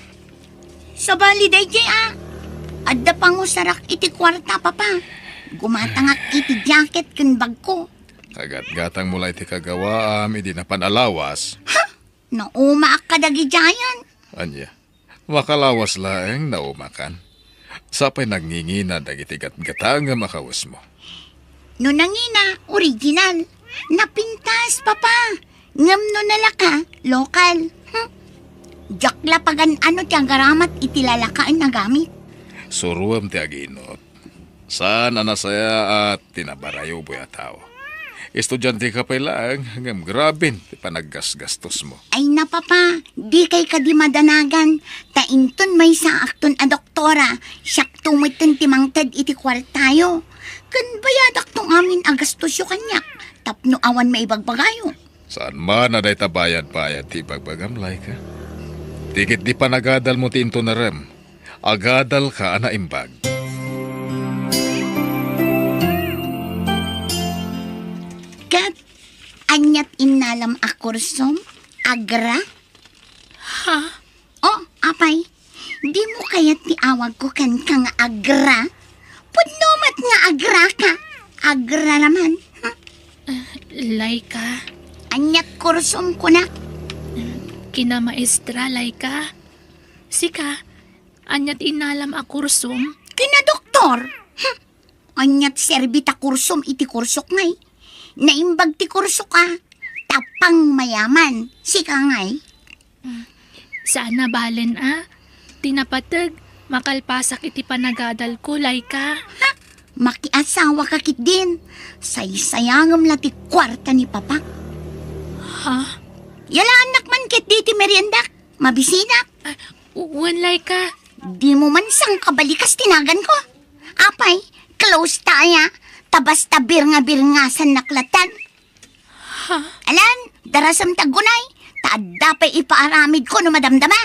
Sabali daydi, ah. Adda pangusarak iti kuarta, Papa. Gumatangak iti jacket ken bagko. Kagatgatang mo lay ti kagawaam idi napan a lawas. Ha? Naumaak kadagidiayen. Ania? Makalawas laeng naumakan. Sapay nangingina dagiti gatgatangem a kawesmo. No nangina, original. Napintas, Papa. Ngem no nalaka, lokal. Hmm. Diak la pagan-ano ti agaramat iti lalakaen a gamit. Suroem ti aginot. Saan a nasayaat ti nabarayuboy a tao. Estudiante ka pay laeng, ngem graben ti panaggasgastosmo. Ay na, Papa, dikay kadi madanagan, ta inton maysaakton a doktora, siakto metten ti mangted iti kuartayo. Ken bayadakto ngamin a gastosyo kaniak, tapno awan maibagbagayo. Saan man a dayta bayad-bayad ti ibagbagam, Laika. Ti ketdi panagadalmo ti intunarem, agadalka a naimbag. Ket aniat innalam a kursom, Agra? Ha? Oh, apay, dimo kayat ti awagko kenka nga Agra? Pudno met nga Agra ka. Agraraman. Laika. Aniat kursom kunak? Kinamaestra, Laika. Sika, aniat innalam a kursom? Kinadoktor. Hmm. Aniat serbi ta kursom iti kursok ngay? Naimbag ti kursok a, tapang mayaman. Sika ngay? Saan a balen a. Ti napateg, makalpasak iti panagadalko, Laika. Ha? Makiasawa ka ketdin. Saysayangem la ti kuarta ni Papa. Ha? Yalaannak man ketdi ti meriendak. Mabisinak. Ah, wen, Laika. Dimo man sangkabalikas ti naganko. Apay, close ta aya. Ta basta birnga-birngasannak latta. Ha? Alan, darasem ti aggunay. Ta adda pay ipaaramidko no madamdama.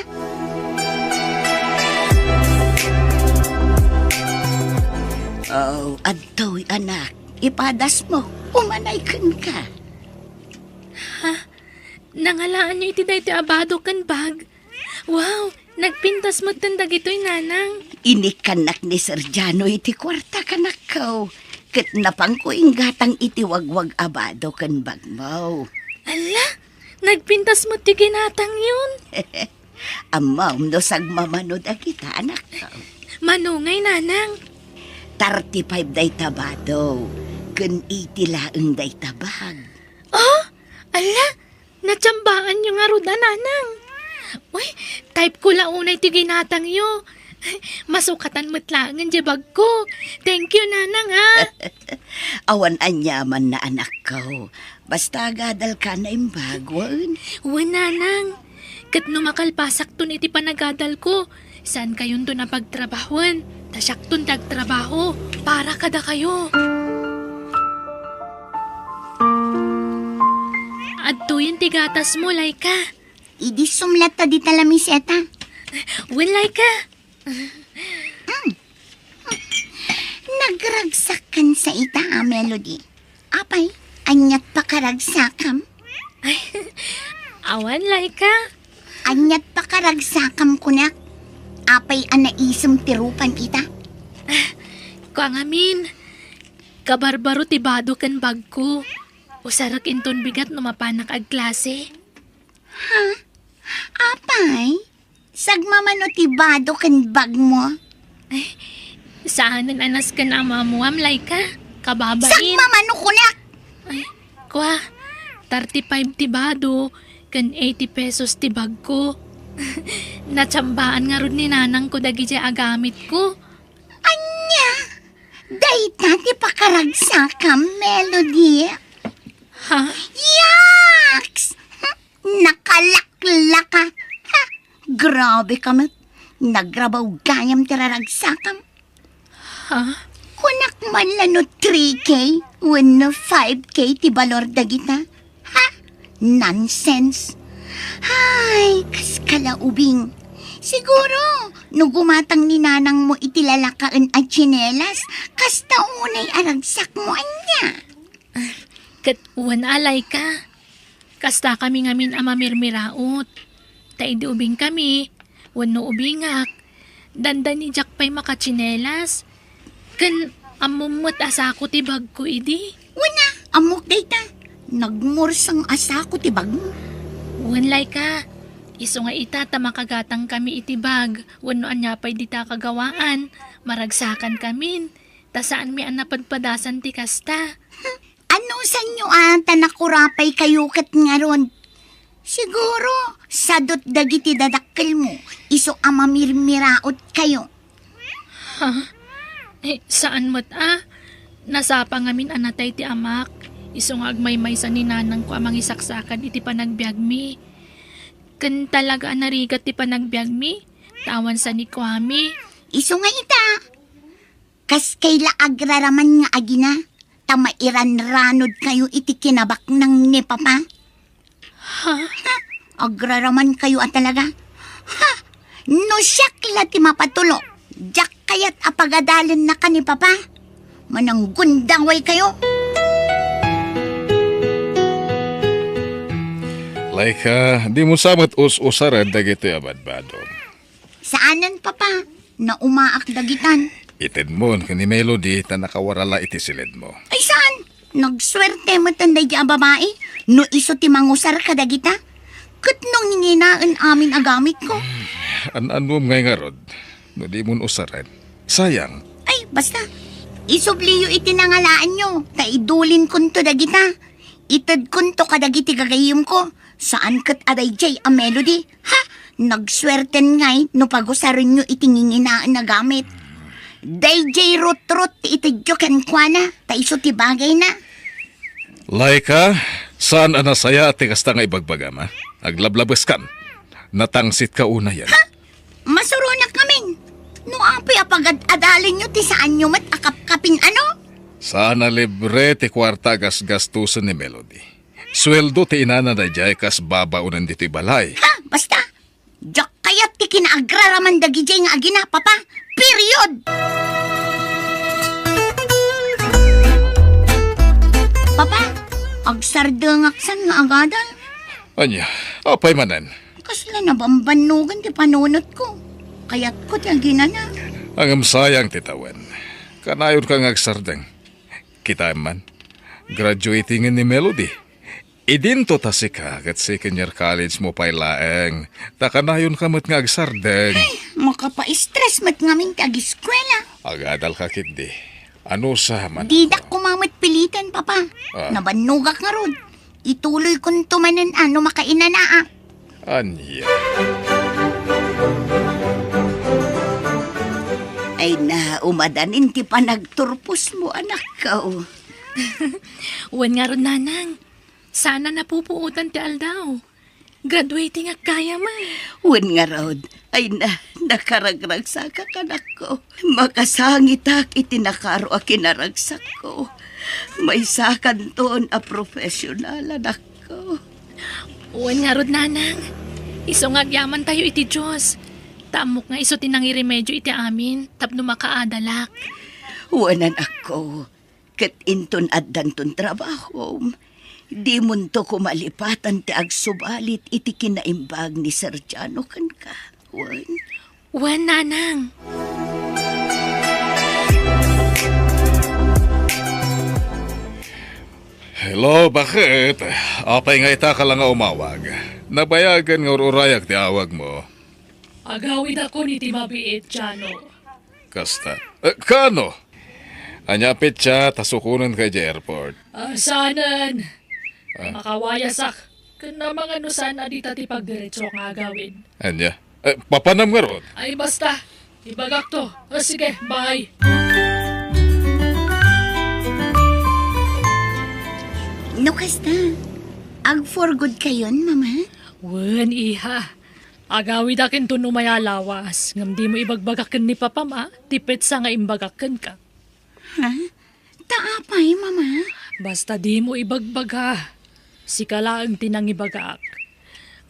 Oh, adtoy, anak. Ipadasmo. Umanay kenka. Ha? Nangalaanyo iti daytoy a bado ken bag? Wow! Nagpintas metten dagitoy, Nanang. Inikkannak ni Sergiano iti kuarta, kanakko. Ket napangko inggatang iti wagwag a bado ken bagmo. Ala! Nagpintas met ti ginatangyon. Ammom no sagmamano dagita, anakko. Mano ngay, Nanang? Thirty-five dayta bado, ken eighty laeng dayta bag. Oh? Ala! Natsambaanyo ngarud a, Nanang. Uy, type ko la unay ti ginatangyo. Masukatan met laengen diay bagko. Thank you, Nanang, ha. Awan aniamanna, anakko. Basta agadalka naimbag, wen? Wen, Nanang. Ket no makalpasakton iti panagadalko, saankayonton a pagtrabahoen, ta siakton ti agtrabaho para kadakayo. Adtoyen ti gatasmo, Laika. Idi sumlat ta dita lamiseta. Wen, Laika. Mm. Nagragsakkan sa ita a Melody. Apay, aniat pakaragsakam? Ay, awan, Laika. Aniat pakaragsakam kunak? Apay a naisem ti rupan ita? Kua ngamin, kabarbaro ti bado ken bagko. Usarek inton bigat no mapanak agklase. Ha? Apay? Sagmamano ti bado ken bagmo? Ay, saanen a nasken a maammuam, Laika. Kababain. Sagmamano kunak! Ay, kua, thirty-five ti bado, ken eighty pesos ti bagko. Natsambaan ngarud ni nanangko dagidiay a gamitko. Ania? Dayta ti pakaragsakam, Melody? Ha? Yaks! Nakalaklaka! Ha? Grabeka met! Nagrabaw gayam ti raragsakam. Ha? Kunak man la no three K wenno five K ti balor dagita. Ha? Nonsense! Ay, kas kalaubing! Siguro, no gumatang ni nanangmo iti lalakaen a tsinelas, kasta unay a ragsakmo, ania? Ket wen, Laika. Kastakami ngamin a mamirmiraot. Ta idi ubingkami, wenno ubingak, dandani diak pay makatsinelas. Ken ammom met a sako ti bagko idi. Wen a, ammok dayta. Nagmurseng a sako ti bagmo. Wen, Laika. Isu nga ita ta makagatangkami iti bag wenno ania pay dita kagawaan, maragsakamin. Ta saanmi a napadpadasan ti kasta. Anusanyo a ta nakurapaykayo ket ngarud? Siguro, sadut dagiti dadakkelmo, isu a mamirmiraotkayo. Ha? Eh, saan met a? Nasapa ngamin a natay ti amak, isu nga agmaymaysa ni nanangko a mangisaksakad iti panagbiagmi. Ken talaga a narigat ti panagbiagmi, ta awan sanikuami. Isu nga ita, kaskay la agraraman nga agina, ta mairanranodkayo iti kinabaknang ni Papa. Ha? Ha? Agraramankayo a talaga? Ha? No siak la ti mapatulok, diak kayat a pagadalennaka ni Papa. Mananggundawaykayo. Laika, dimo sa met us-usaren dagitoy a badbadom. Saanen, Papa. Naumaak dagitan. Itedmon ken ni Melody ta nakawara la iti siledmo. Ay, saan? Nagsuerte met daydi a babai no isu ti mangusar kadagita. Ket no nginginaen amin a gamitko. An-annom ngay ngarud no dimon usaren. Sayang. Ay, basta. Isubliyo iti nangalaanyo, ta idulinkonto dagita. Itedkonto kadagiti gagayyemko. Saan ket a daydiay a Melody. Ha? Nagsuerten ngay no pagusarenyo iti nginginaen a gamit. Daydiay rutrot ti itedyo kenkuana, ta isu ti bagayna. Laika, saan a nasayaat ti kasta nga ibagbagam, a? Aglablabeskan. Natangsitka unayen. Ha? Masuronak ngamin. No apay a pagad-adalenyo ti saanyo met a kapkapin, ano? Saan a libre ti kuarta a gasgastosen ni Melody. Sueldo ti inana daydiay kas babaonen ditoy balay. Ha? Basta! Diak kayat ti kinaagraraman dagidiay nga agina, Papa. Period! Papa, agsardengak san nga agadal. Ania, apay manen? Kasla nabambannogan ti panunotko. Kayatko ti aginana. Ngem sayang ti tawen. Kanayonka nga agsardeng. Kitaem man, graduating ni Melody. Idinto ta sika ket second year college mo pay laeng. Ta kanayonka met nga agsardeng. Ay, makapaistres met ngamin ti agiskuela. Agadalka ketdi. Anusa man. Didak koma met piliten, Papa. Ah. Nabannogak ngarud. Ituloykonto manen a no makainanaak. Ania? Ay na, umadanin ti panagturposmo, anakko. Wen ngarud, Nanang. Sana napupuotan ti aldaw. Graduating ak gayam, ay. Wen ngarud, ay na, nakaragragsakak, anakko. Makasangitak iti nakaro a kinaragsakko. Maysakanton a profesional, anakko. Wen ngarud, Nanang. Isu nga agyamantayo iti Dios. Ta ammok nga isu ti nangiremedio iti amin tapno makaadalak. Wen, anakko. Ket inton addanton trabahom, dimonto koma lipatan ti agsubalit iti kinaimbag ni Sergiano kenka. Wen? Wen, Nanang. Hello, bakit? Apay nga ita ka la nga umawag? Nabayagen nga ur-urayak ti awagmo. Agawidakon iti mabiit, Giano. Kasta. Eh, kaano? Ania a petsa ta sukonenka idiay airport? Ah, saanen. Ah. Makawayasak. Ken amangan no saan a dita ti pagdiretso nga agawid. Ania? Eh, papanam ngarud? Ay, basta. Ibagakto. O, sige, bye. No kasta, ag-for-good kayon, Mama? Wen, iha. Agawidak inton umay a lawas, ngem dimo ibagbaga ken ni Papam a ti petsa nga imbagak kenka. Ha? Ta apay, Mama? Basta dimo ibagbaga. Sika laeng ti nangibagak.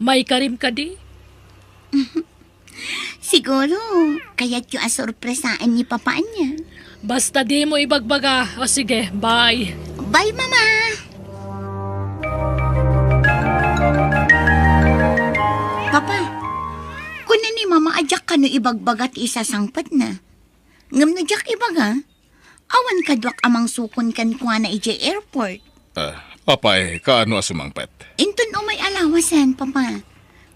Maikarim kadi? Siguro, kayatyo a sorpresaen ni Papa ania. Basta dimo ibagbaga. O sige, bye. Bye, Mama! Papa, kuna ni Mama a diak kano ibagbaga ti isasangpetna. Ngem no diak ibaga, awan kaduak a mangsukon kenkuana idiay airport. Ah, apay, kaano a sumangpet? Inton umay a lawasen, Papa.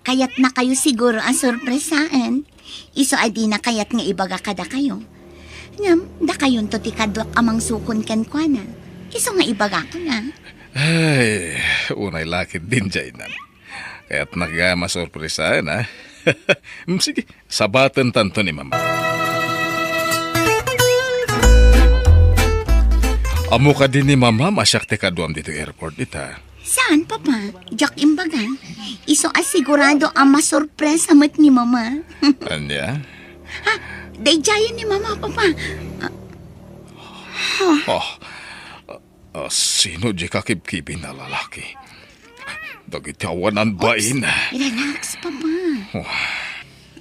Kayatnakayo siguro a sorpresaen. Isu a dina kayat nga ibaga kadakayo. Ngem, dakayonto ti kaduak a mangsukon kenkuana. Isu nga ibagakon a. Ay, unay lakit din, Jainam. Kayatnak gayam a sorpresaen, ha? Mm, sige, sabatentanto ni Mama. Ammo kadi ni Mama a siak ti kaduam ditoy airport ita? Saan, Papa? Diak imbaga. Isu a sigurado a masorpresa met ni Mama. Ania? Ha? Daydiayen ni Mama, Papa. Ah. Ha? Oh. Ah, sino di kakibkibin a lalaki? Dagiti awanan bain. Oops, relax, Papa. Oh.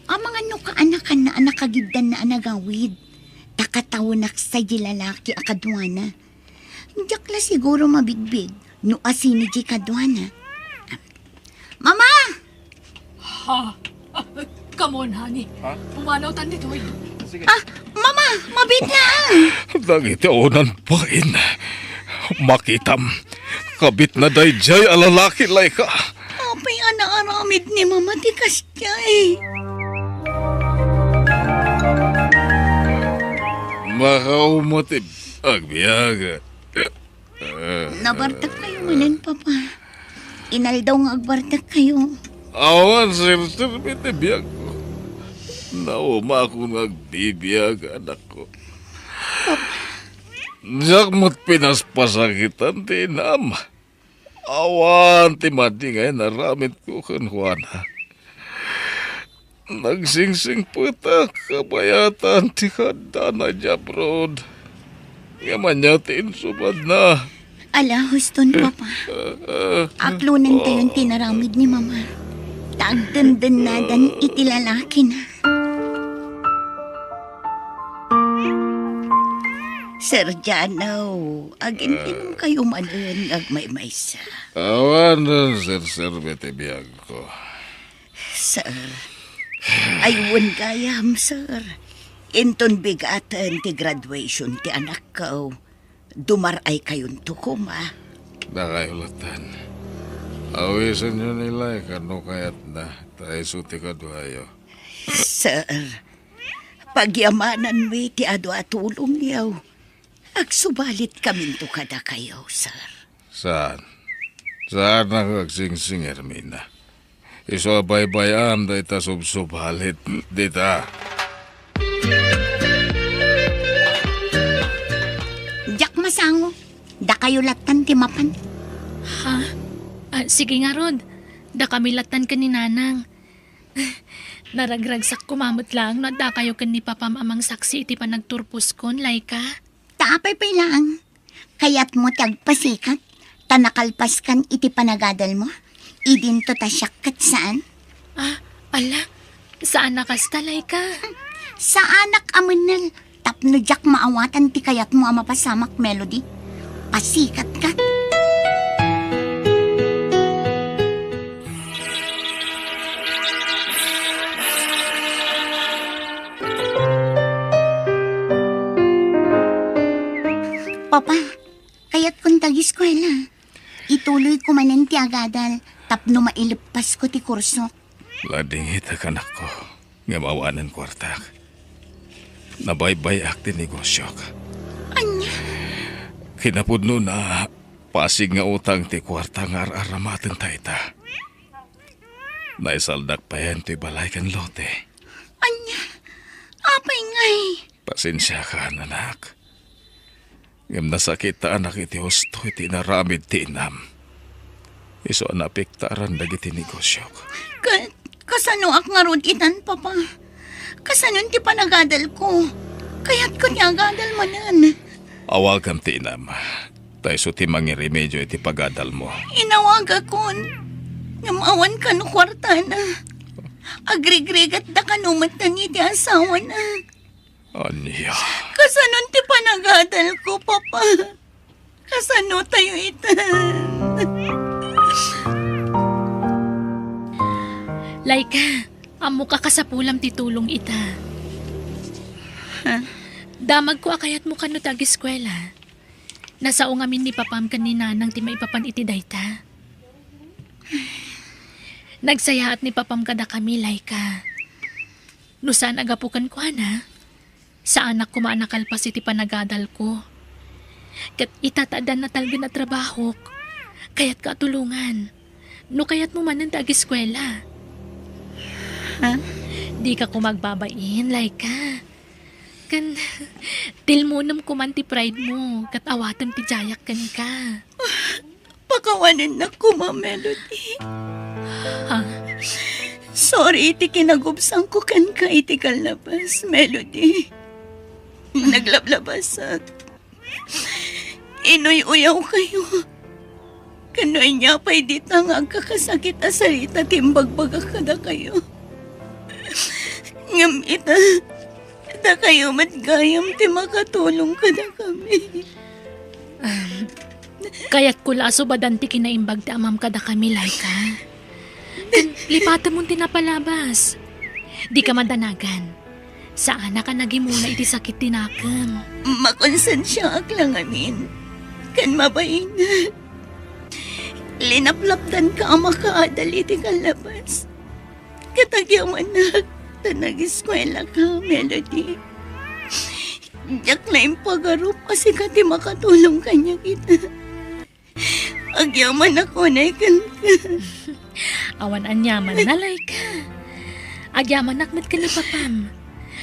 Amangan no kaanakanna a nakagiddanna a nagawid. Ta katawenak sa di lalaki a kaduana. Diak la siguro mabigbig no asino di kaduana. Mama! Ha? Ah, come on, honey. Ha? Pumanawtan ditoy. Sige. Ah, Mama, mabiit nga, ah. Dagiti awanan bain. Makitam. Kabitna daydiay a lalaki, Laika. Apay a naaramid ni Mama ti kasdiay? Makaumot ti agbiag. Nabartek kayo manen, Papa. Inaldaw nga agbartek kayo. Awan serserbi ti biagko. Naumakon nga agbibiag, anakko. Papa. Diak met pinaspasakitan ti inam. Awan ti madi nga inaramidko kenkuana. Nagsingsingpetak kabayatan ti kaadana idiay abroad. Ngem ania ti insubadna? Ala, huston, Papa. Aklonentayon ti inaramid ni Mama. Ta agdendennadan iti lalakina. Sir Jano, agintinongkayo manen nga agmaymaysa. Awan serserbi ti biagko. Sir, ay wen gayam, sir. Inton bigaten ti graduation ti anakko, dumaray-ayonto koma. Dakayo latten. Awisenyo ni Laika no kayatna, ta isu ti kaduayo. Sir, pagyamananmi ti adu a tulongyo. Agsubalitkaminto kadakayo, sir. Saan? Saan nga agsingsingir, Mina? Isu a baybay-am dayta subsubalit dita. Diak masango. Dakayo lattan ti mapan. Ha? Ah, sige ngarud. Dakami lattan ken ni Nanang. Naragragsak koma met laeng no addakayo ken ni Papam a mangsaksi iti panagturposkon, Laika. Ta apay pay laeng? Kayatmo ti agpasikat, ta nakalpaskan iti panagadalmo? Idinto ta siak ket saan? Ah, ala, saan a kasta, Laika? Saanak a mennel, tapno diak maawatan ti kayatmo a mapasamak, Melody. Pasikatka. Papa, kayatkon ti ageskuela. Ituloyko manen ti agadal tapno maileppasko ti kursok. Ladingitak, anakko, ngem awanen kuartak. Nabaybay-ak ti negosiok. Ania? Kinapudnona, pasig nga utang ti kuarta nga ar-aramatenta ita. Naisaldak payen toy balay ken lote. Ania? Apay ngay? Pasensiakan, anak. Ngem nasakitanak iti husto iti inaramid ti inam. Isu a naapektaran dagiti negosiok. Ka-, kasanoak ngarud itan, Papa? Kasanon ti panagadalko? Kayatko ti agadal manen. Awagam ti inam. Ta isu ti mangiremedio iti pagadalmo. Inawagakon. Ngem awan kano kuartana. Agrigrigatda kano met iti asawana. Ania? Kasanon ti panagadalko, Papa? Kasano tayo ita? Laika, ammok a kasapulam ti tulong ita. Ha? Damagko a kayatmo kano ti ageskuela. Nasao ngamin ni Papam ken ni Nanang ti maipapan iti dayta. Nagsayaat ni Papam kadakami, Laika. No saan a gapu kenkuana, saanak koma a nakalpas iti panagadalko. Ket ita ta addan natalgen a trabahok, kayatka a tulongan. No kayatmo manen ti ageskuela. Ha? Dika koma agbabain, Laika. Ken tilmonem koman ti pride mo, ket awatem ti diayak kenka. Pakawanennak koma, Melody. Ha? Sorry iti kinagubsangko kenka iti kallabas, Melody. Naglablabasak. Inuy-uyawkayo. Ken no ania pay dita nga agkakasakit a sarita ti imbagbagak kadakayo. Ngem ita, dakayo met gayam ti makatulong kadakami. Um, kayatko la a subadan ti kinaimbag ti amam kadakami, Laika. Ken lipatemon ti napalabas. Dika madanagan. Saanak a nagimuna iti sakit ti nakem. Makonsensiaak la ngamin. Ken mabainak. Linaplapdanka a makaadal iti kallabas. Ket agyamanak ta nageskuelaka, Melody. Diak la impagarup a sika ti makatulong kaniak ita. Agyamanak unay kenka. Awan aniaman, Laika. Agyamanak met ken ni Papam.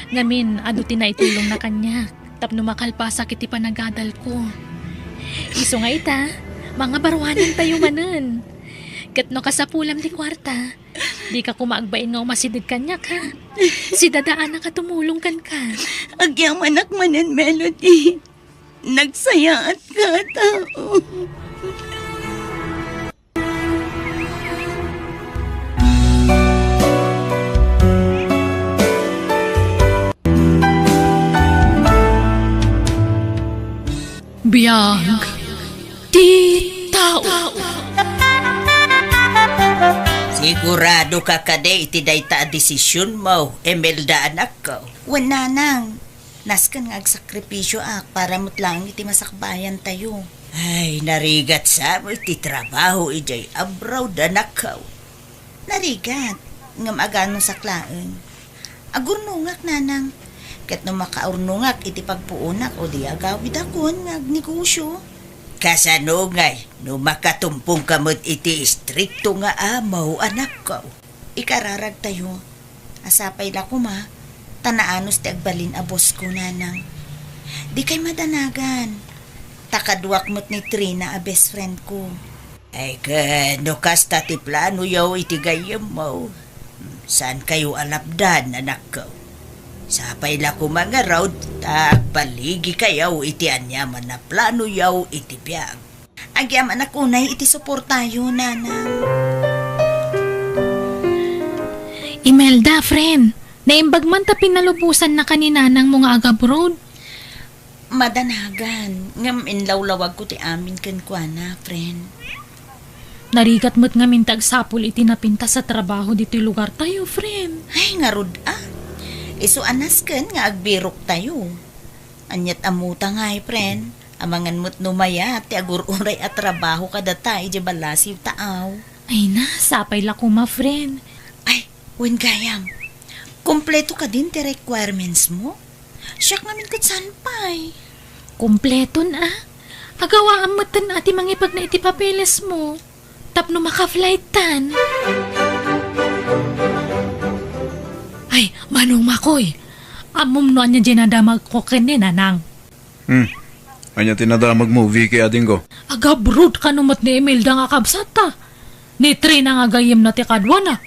Ngamin, adu ti naitulongna kaniak tapno makalpasak iti panagadalko. Isu nga ita, mangabaruanentayo manen. Ket no kasapulam ti kuarta, dika koma agbain nga umasideg kaniak, ha? Si Dada Anak a tumulong kenka. Agyamanak manen, Melody. Nagsayaat ka, tao. Biag ti tao. Sigurado ka kadi iti dayta a desisionmo, Imelda, anakko? Wen, nanang. Nasken nga agsakripisyoak para met laeng iti masakbayantayo. Ay, narigat sa met ti trabaho idiay abroad, anakko. Narigat, ngem aganusak laeng. Agurnongak, nanang. Ket no makaurnongak iti pagpuonak, o di agawidakon nga agnegosyo. Kasano ngay no makatumpongka met iti istrikto nga amo, anakko? Ikararagtayo. A, sapay la koma, ta naanus ti agbalin a bossko, nanang. Dikay madanagan. Ta kaduak met ni Trina a best friend ko. Ay, ket no kasta ti planoyo iti gayyemmo, saankayo a lapdan, anakko. Sapay la koma ngarud, ta agbaligikayo iti aniaman a planoyo iti biag. Agyamanak unay iti suportayo, nanang. Imelda, friend, naimbag man ta pinalubosannaka ni nanangmo nga agabroad. Madanagan, ngem inlawlawagko ti amin kenkuana, friend. Narigat met ngamin ti agsapul iti napintas a trabaho ditoy lugartayo, friend. Ay, ngarud a. Isu a nasken nga agbiroktayo. Ania't ammota ngay, friend? Amangan met no mayat ti agur-uray a trabaho kadata idiay balasiw ta aw. Ay na, sapay la koma, friend. Ay, wen gayam. Kompleto kadin ti requirements mo? Siak ngamin ket saan pay? Kompleton a. Agawaam metten a ti mangipagna iti papeles mo. Tapno maka-flight tan. Ay, Manong Makoy. Ammom no ania diay nadamagko ken ni Nanang. Hmm. Ania ti nadamagmo, Vicky, adingko? Agabroad kano met ni Imelda nga kabsatta. Ni Trina nga gayyemna ti kaduana.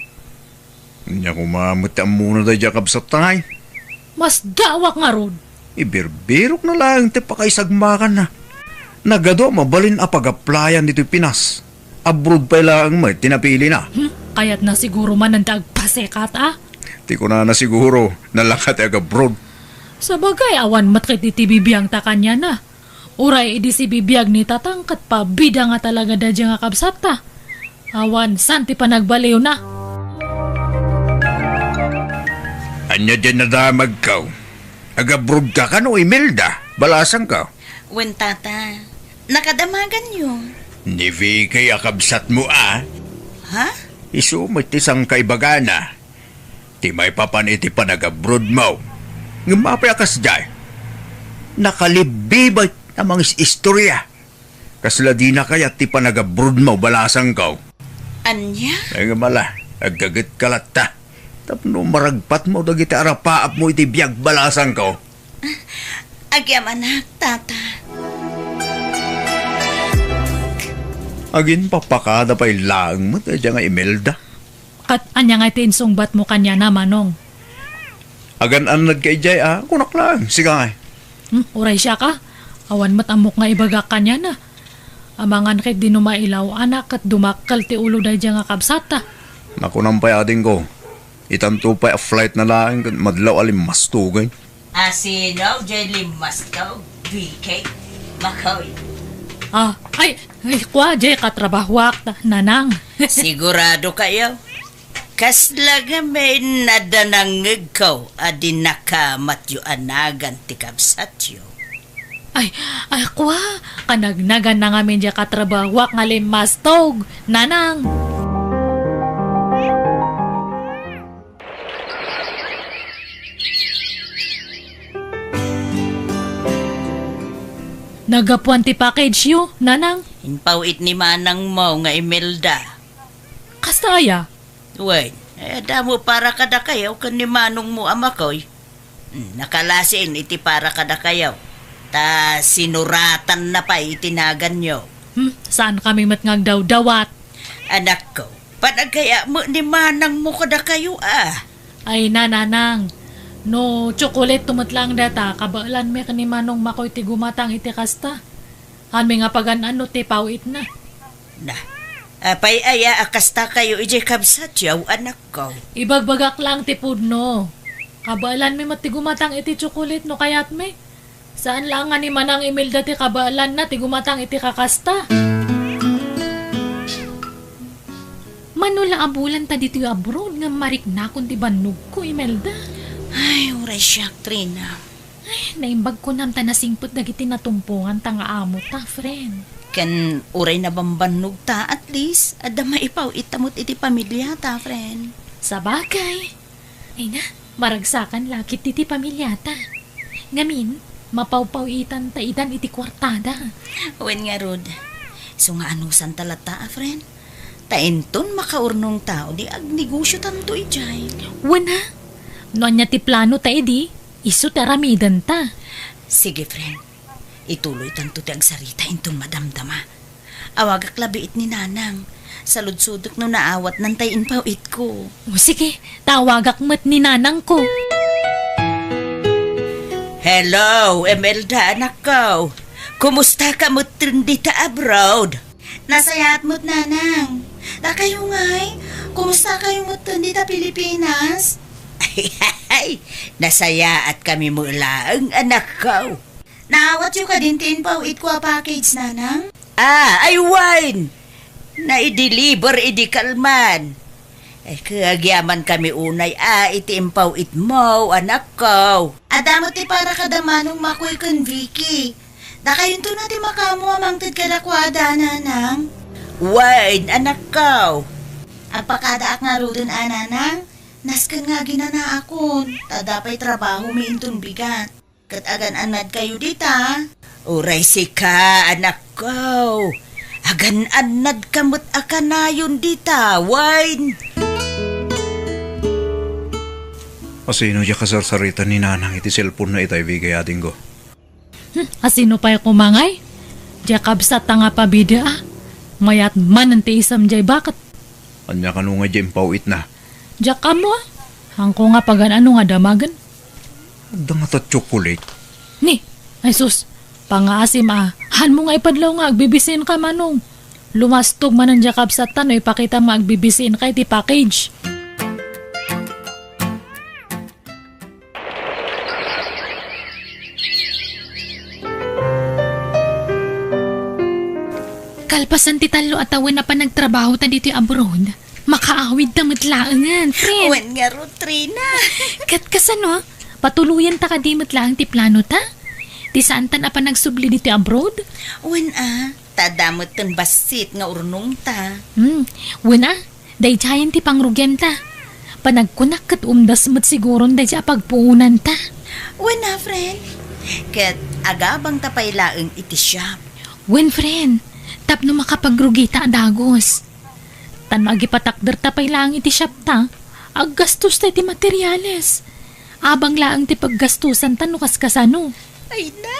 Ania koma met ti ammona daydiay a kabsatta ngay? Masdaawak ngarud. Ibirbirokna laeng ti pakaisagmakanna. Nagadu a mabalin a pag-applyan ditoy Pinas. Abroad pay laeng met ti napilina. Hmm, kayatna siguro manen ti agpasekat, a? Ti kunana siguro, nalaka ti agabroad. Sabagay, awan met ket iti bibiangta kaniana. Uray idi sibibiag ni Tatang ket pabida nga talaga daydiay nga kabsatta. Awan saan ti panagbaliwna. Ania diay nadamagko? Agabroad ka kano, Imelda? Balasangko. Wen, Tata. Nakadamaganyo. Ni Vicky a kabsatmo a? Ha? Isu met ti sangkaibagana. Ti maipapan iti panagabroadmo. Ngem apay a kasdiay? Nakalibbibay a mangis-istorya. Kasla dina kayat ti panagabroadmo, balasangko. Ania? Ay, ngem ala, aggagetka latta. Tapno maragpatmo dagiti arapaapmo iti biag, balasangko. Agyamanak, Tata. Aginpapakada pay laeng met daydiay nga Imelda. Ket ania nga ti insungbatmo kaniana, Manong? Agan-annadka idiay a, kunak laeng, sika ngay. Hmm, uray siak a. Awan met ammok nga ibagak kaniana. Amangan ket di no mailaw-anak ket dumakkel ti ulo daydiay nga kabsatta. Nakunam pay, adingko. Itanto pay a flightna laeng ket madlaw a limmastogen. A sino diay limmastog, Vicky? Makoy. Ah, ay, ay, kua, diay katrabahoak, ta-, Nanang. Sigurado kayo? Kasla ngamin a danangngegko a di nakamatyo a nagan ti kabsatyo. Ay, ay, kua, kanagnagan na ngamin diay katrabahoak nga limmastog, Nanang. Nagapuan ti package-yo, Nanang? Impaw-it ni manangmo nga Imelda. Kasta aya? Wen, ay, adda met para kadakayo ken ni manongmo a Makoy. Hmm, nakalasin iti para kadakayo. Ta sinuratanna pay iti naganyo. Hmm, saankami met nga agdawdawat. Anakko, panagkayat met ni manangmo kadakayo a. Ay na, Nanang. No tsokolate to met laeng dayta, kabaelanmi ken ni Manong Makoy ti gumatang iti kasta. Hanmi nga pagan-an no ti paw-itna. Na, apay aya a kastakayo idiay kabsatyo, anakko? Ibagbagak laeng ti pudno. Kabaelanmi met ti gumatang iti tsokolate no kayatmi. Saan laeng nga ni Manang Imelda ti kabaelanna ti gumatang iti kakasta. Mano la a bulan ta ditoy abroad nga mariknakon ti bannogko, Imelda. Ay, uray siak, Trina. Ay, naimbag kunam ta nasingpet dagiti natumpongan ta nga amo ta, friend. Ken uray nabambannog ta, at least, adda maipaw-it ta met iti pamiliata, friend. Sabagay. Ay na, maragsakan la ketdi ti pamiliata. Ngamin, mapawpaw-itan ta idan iti kuartada. Wen ngarud, isu nga anusan ta latta a, friend. Ta inton makaurnong ta, di agnegosiotanto idiay. Wen a, no ania ti plano ta idi, isu ti aramiden ta. Sige, friend. Ituloy tanto ti agsarita inton madamdama. Awagak labiit ni Nanang. Saludsodek no naawatnan tay impaw-itko. O sige, ta awagak met ni Nanangko. Hello, Imelda, anakko. Kumusta ka met dita abroad? Nasayaat met, Nanang. Dakayo ngay, kumusta kayo met dita Pilipinas? Ay, nasayaat kami met laeng, anakko. Naawatyo kadin ti impaw-itko a package, Nanang? Ah, ay wen! Naideliver idi kalman. Ay, agyaman kami unay a iti impaw-itmo, anakko. Adda met ti para kada Manong Makoy ken Vicky. Dakayonto na ti makaammo a mangted kadakuada, Nanang. Wen, anakko. Agpakadaak ngaruden a, Nanang. Nasken nga aginanaakon, ta adda pay trabahomi inton bigat. Ket agan-annadkayo dita. Uray sika, anakko. Agan-annadka met a kanayon dita, wen. Asino diay kasarsarita ni Nanang iti cellphone-na itay, Vicky, adingko? Hmm, asino pay koma ngay? Diay kabsatta nga pabida a. Mayat manen ti isem diay baket. Ania kano nga diay impaw-itna? Diak ammo a. Haanko nga pagan-an no nga damagen. Adda ngata tsokolate? Ni, ay sus, pangaasim a. Haanmo nga ipadlaw nga agbibisiinka, Manong. Lumastog manen diay kabsatta no ipakitam nga agbibisiinka iti package. Kalpasan ti tallo a tawen a panagtrabahota ditoy abroad, makaawidta met laengen, friend. Wen ngarud, Trina. Ket kasano? Patuloyenta kadi met laeng ti planota? Ti saantan a panagsubli ditoy abroad? Wen a, ta adda metten bassit nga urnongta. Hmm, wen a, daydiayen ti pangrugianta. Panagkunak ket umdas met siguron daydiay a pagpuonanta. Wen a, friend. Ket agabangta pay laeng iti shop. Wen, friend, tapno makapagrugita a dagus. Ta no agipatakderta pay laeng iti shopta, aggastosta iti materiales. Abang laeng ti paggastosanta no kaskasano. Ay na,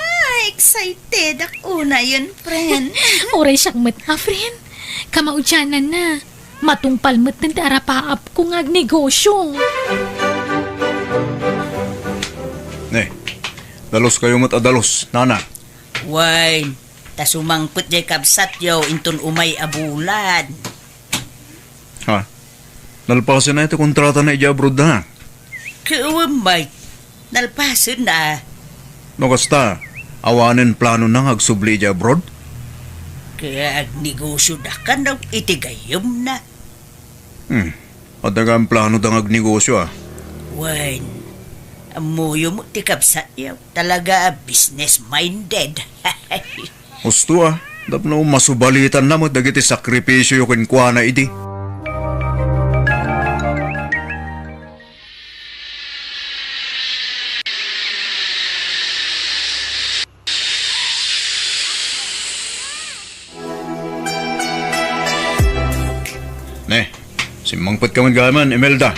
excited ak unayen, friend. Uray siak met a, friend. Kamaudiananna, matungpal metten ti arapaapko nga agnegosio. Ne, dalos kayo met a dalos, nana. Wen, ta sumangpet jay kabsatyo inton umay a bulan. Ha? Nalpasen na iti kontratana idiay abroad da, ha? Ket wen met, nalpasen na. No kasta, awanen planona nga agsubli idiay abroad? Ket agnegosyo da kano iti gayyemna. Hmm. Adda nga plano da nga agnegosyo, a? Wen, ammoyo met ti kabsatyo. Talaga a business-minded. Husto, a. Tapno masubalitanna met dagiti sakripisioyo kenkuana idi. Ne, simmangpetka met gayam, Imelda.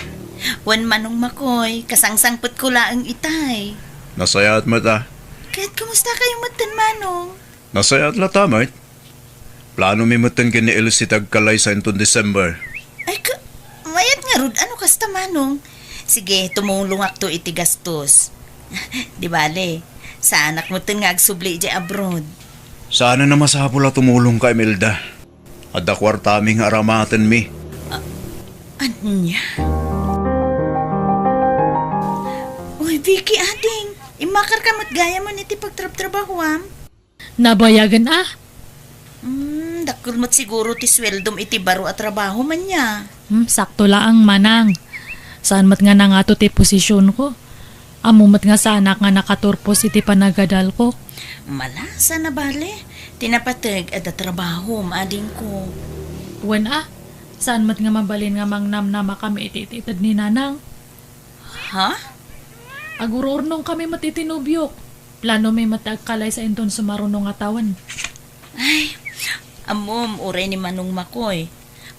Wen, Manong Makoy, kasangsangpetko laeng itay. Nasayaat met, a. Ket kumusta kayo metten, Manong? Nasayaat latta met. Planomi metten ken ni Elsie ti agkalaysa inton December. Ay, ka-, mayat ngarud, ano kasta, Manong? Sige, tumulongakto iti gastos. Di bale, saanak metten nga agsubli idiay abroad. Saan a masapul a tumulongka, Imelda. Adda kuartami nga aramatenmi. A-, ania? Uy, Vicky, ading, immakarka met gayam iti pagtrabtrabahoam? Nabayagen a? Hmm, dakkel met siguro ti sueldom iti baro a trabahom ania. Hmm, sakto laeng, manang. Saan met nga nangato ti posisionko. Ammo met nga saanak nga nakaturpos iti panagadalko. Malasa na bale. Ti napateg, adda trabahom, adingko. Wen a, saan met nga mabalin nga mangnamnamakami iti itited ni nanang. Ha? Agururnongkami met iti nobiok. Planomi met ti agkalaysa inton sumaruno nga tawen. Ay, ammom, uray ni Manong Makoy.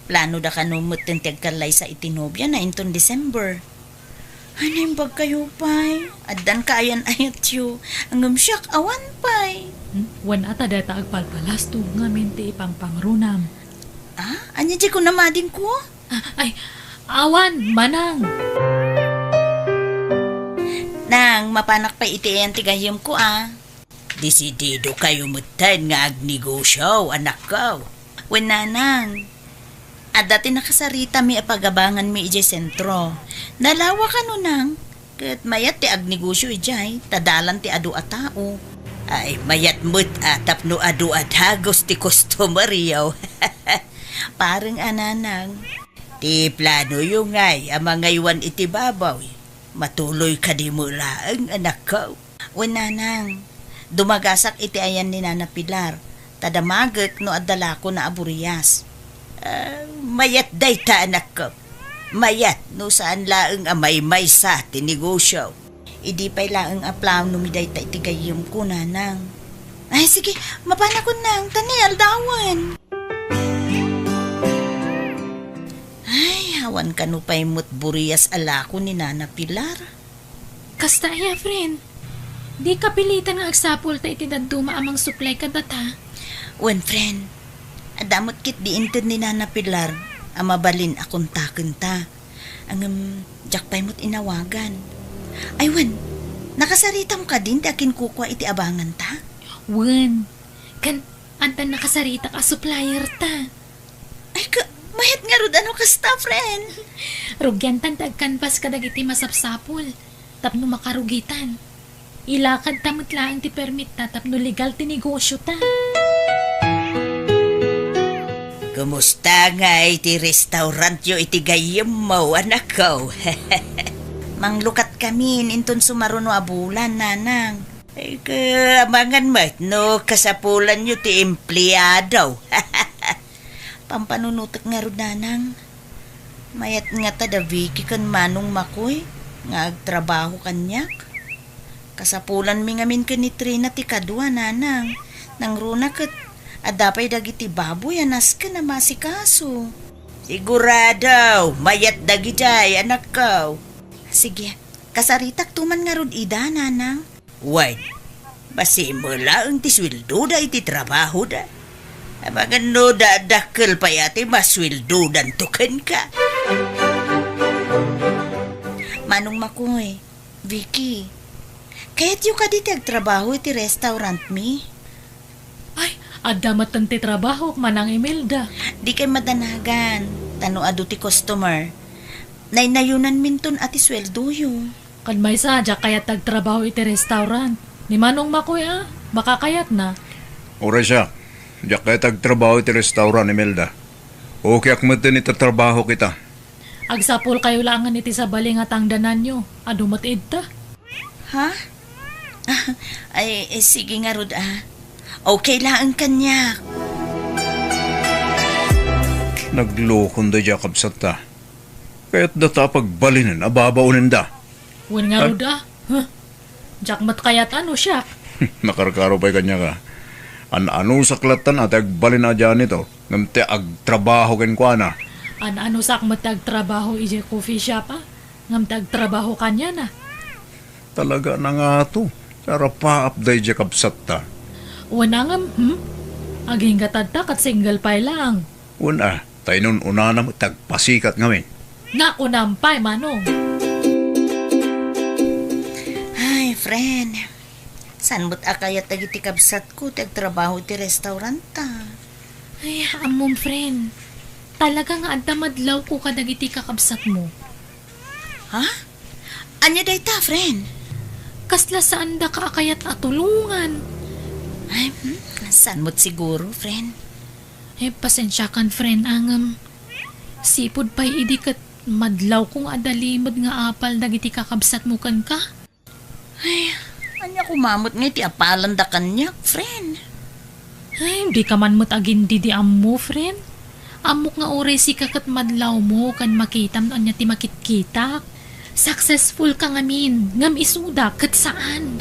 Planoda kano metten ti agkalaysa iti nobiana inton December. Ay, naimbag kayo pay. Addan kaayan-ayatyo. Ngem siak, awan pay. Hmm? Wen a ta dayta agpalpalasto ngamin ti ipangpangrunam. Ah, ania di ko namadingko? Ah, ay, awan, manang. Nang, mapanak pay iti ayan ti gayyemko, a. Desidido kayo metten nga agnegosio, anakko. Wen, nanang. Adda ti nakasaritami a pagabanganmi idiay sentro. Nalawa kano, nang? Ket mayat ti agnegosio idiay, ta dalan ti adu a tao. Ay, mayat met a tapno adu a dagus ti customer-yo. Pareng a, nanang. Ti planoyo ngay a mangaywan iti baboy, matuloy kadi met laeng, anakko? Wen, nanang, dumagasak iti ayan ni Nana Pilar, ta damagek no adda lakona a burias. Ah, mayat dayta, anakko. Mayat no saan laeng a maymaysa ti negosio. Idi pay laeng a planomi dayta iti gayyemko, nanang. Ay, sige, mapanakon, nang, ta ni aldawen. Ay, awan kano pay met burias a lako ni Nana Pilar. Kasta aya, friend. Di kapilitan nga agsapulta iti dadduma a mangsuplay kadata. Wen, friend. Adda met ketdi inted ni Nana Pilar a mabalin a kontakenta. Ngem, diak pay met inawagan. Ay, wen, nakasaritam kadin ti akinkukua iti abanganta? Wen, ken addan nakasaritak a supplierta. Ay, ka, mayat ngarud a no kasta, friend. Rugiantan ti agkanbas kadagiti masapsapul tapno makarugitan. Ilakadta met laeng ti permitta tapno legal ti negosiota. Kumusta ngay ti restaurantyo iti gayyemmo, anakko? Manglukatkamin inton sumaruno a bulan, nanang. Ay, ka, amangan met no kasapulanyo ti empleado. Pampanunotek ngarud, nanang. Mayat ngata da Vicky ken Manong Makoy nga agtrabaho kaniak. Kasapulanmi ngamin ken ni Trina ti kadua, nanang. Nangruna ket adda pay dagiti baboy a nasken a maasikaso. Sigurado, mayat dagidiay, anakko. Sige, kasaritakto man ngarud ida, nanang. Wen, masima laeng ti sueldoda iti trabahoda. Amangan no da-, dakkel pay a ti masueldodanto kenka. Manong Makoy, Vicky, kayatyo kadi ti agtrabaho iti restaurantmi? Ay, adda metten ti trabahok, Manang Imelda. Dikay madanagan, ta no adu ti customer, naynayonanminton a ti sueldoyo. Ken maysa, diak kayat ti agtrabaho iti restaurant. Ni Manong Makoy a, makakayatna. Uray siak, diak kayat ti agtrabaho iti restaurant, Imelda. Okayek metten iti trabahok ita. Agsapulkayo laengen iti sabali nga tangdananyo. Adu met idta. Ha? Ay, eh, sige ngarud, a. Okay laeng kaniak. Naglokon daydiay a kabsatta. Kayatda ta a pagbalinen a babaonenda. Wen ngarud, a. Huh? Diak met kayat a no siak. Nakarkaro pay kaniak, a. An-anusak lattan a ti agbalin a janitor, ngem ti agtrabaho kenkuana. An-anusak met ti agtrabaho idiay coffee shop, a. Ngem ti agtrabaho kaniana. Talaga a nangato ti arapaap daydiay a kabsatta. Wen a ngem, hmm? Agingga tatta ket single pay laeng. Wen a, ta inun-unana met ti agpasikat ngamin. Nakunam pay, Manong. Friend, saan met a kayat dagiti kabsatko ti agtrabaho iti restauranta? Ay, ammom, friend. Talaga nga adda madlawko kadagiti kakabsatmo. Ha? Ania dayta, friend? Kasla saandaka a kayat a tulongan. Ay, hmm, saan met siguro, friend? Eh, pasensiakan, friend, ngem sipud pay idi ket madlawko nga adda limed nga apal dagiti kakabsatmo kenka. Ay, ania koma met nga iti apalanda kaniak, friend? Ay, dika man met agindidi ammo, friend. Ammok nga uray sika ket madlawmo ken makitam no ania ti makitkitak. Successful ka ngamin, ngem isuda ket saan.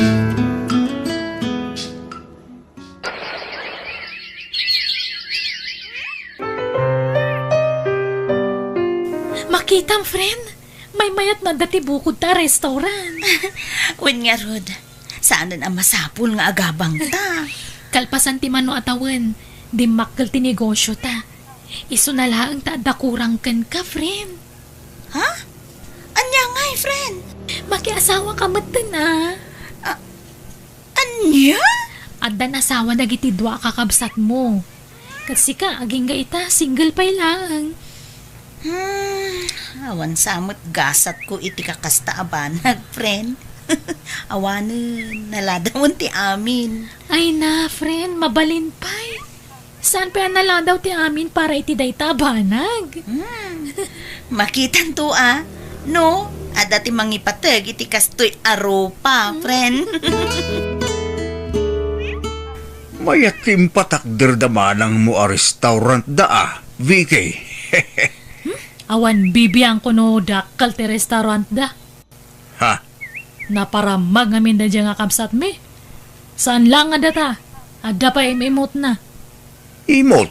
Makitam, friend? Maymayat no adda ti bukod ta a restaurant. Wen ngarud, saanen a masapul nga agabangta. Kalpasan ti mano a tawen, dimmakkel ti negosyota. Isuna laeng ta adda kurang kenka, friend. Ha? Ania ngay, friend? Makiasawa ka metten, a. A-, ania? Addan asawa dagiti dua a kakabsatmo. Ket sika, agingga ita, single pay laeng. Hmm, awan sa met gasatko iti kakasta a banag, friend. Awanen, naladawen ti amin. Ay na, friend, mabalin pay. Saan pay a naladaw ti amin para iti dayta a banag? Hmm. Makitanto a, no, adda ti mangipateg iti kastoy a rupa, friend. Mayat ti impatakder da manangmo a restaurant da a, Vicky. Awan bibiangko no dakkel ti restaurant da. Ha? Naparammag ngamin daydiay nga kabsatmi. Saan laeng a data, adda pay im-imotna. Imot?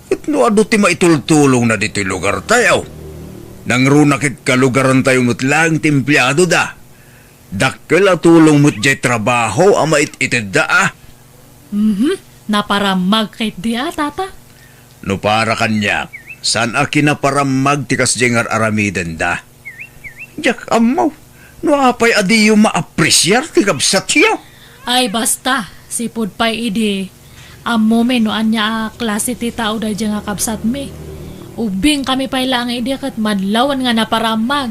Ket no adu ti maitultulongna ditoy lugartayo. Nangruna ket kalugarantayo met laeng ti empleadoda. Dakkel a tulong met diay trabaho a mait-itedda a. Mhm. Naparammag ketdi a, tata? No para kaniak, saan a kinaparammag ti kasdiay nga ar-aramidenda. Diak ammo no apay a diyo maapresiar ti kabsatyo. Ay, basta, sipud pay idi, ammomi no ania a klase ti tao daydiay nga kabsatmi. Ubbingkami pay laeng idi ket madlawen nga naparammag.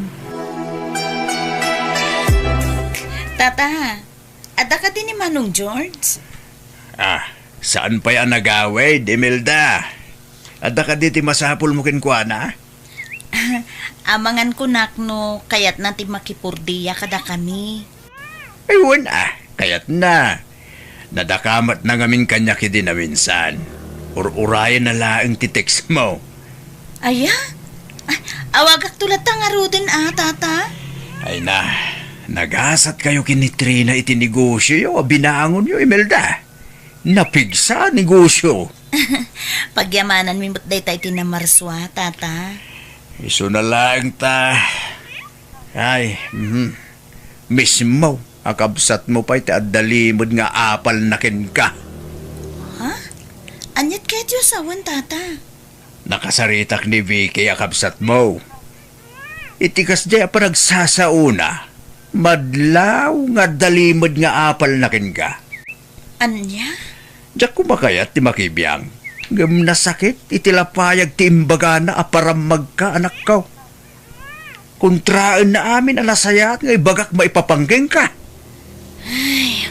Tata, adda kadi ni Manong George? Ah, saan pay a nagawid, Imelda? Adda kadi ti masapulmo kenkuana? Amangan kunak no kayatna ti makipurdiya kadakami. Ay, wen a, kayatna. Nadakamatna ngamin kaniak idi naminsan. Ur-urayenna laeng ti textmo. Aya? Ay, awagakto latta ngaruden a, tata? Ay na, nagasatkayo ken ni Trina iti negosioyo a binangonyo, Imelda. Napigsa a negosio. Pagyamananmi met dayta iti namarsua, tata. Isuna laeng ta. Ay, mhm. Mismo a kabsatmo pay ti adda limed nga apalna kenka. Ha? Aniat ketdi a sawen, tata? Nakasaritak ni Vicky a kabsatmo. Iti kasdiay a panagsasaona, madlaw nga adda limed nga apalna kenka. Ania? Diak koma kayat ti makibiang, ngem nasakit iti lapayag ti imbagana a parammagka, anakko. Kontraenna amin a nasayaat nga ibagak maipapan kenka. Ay,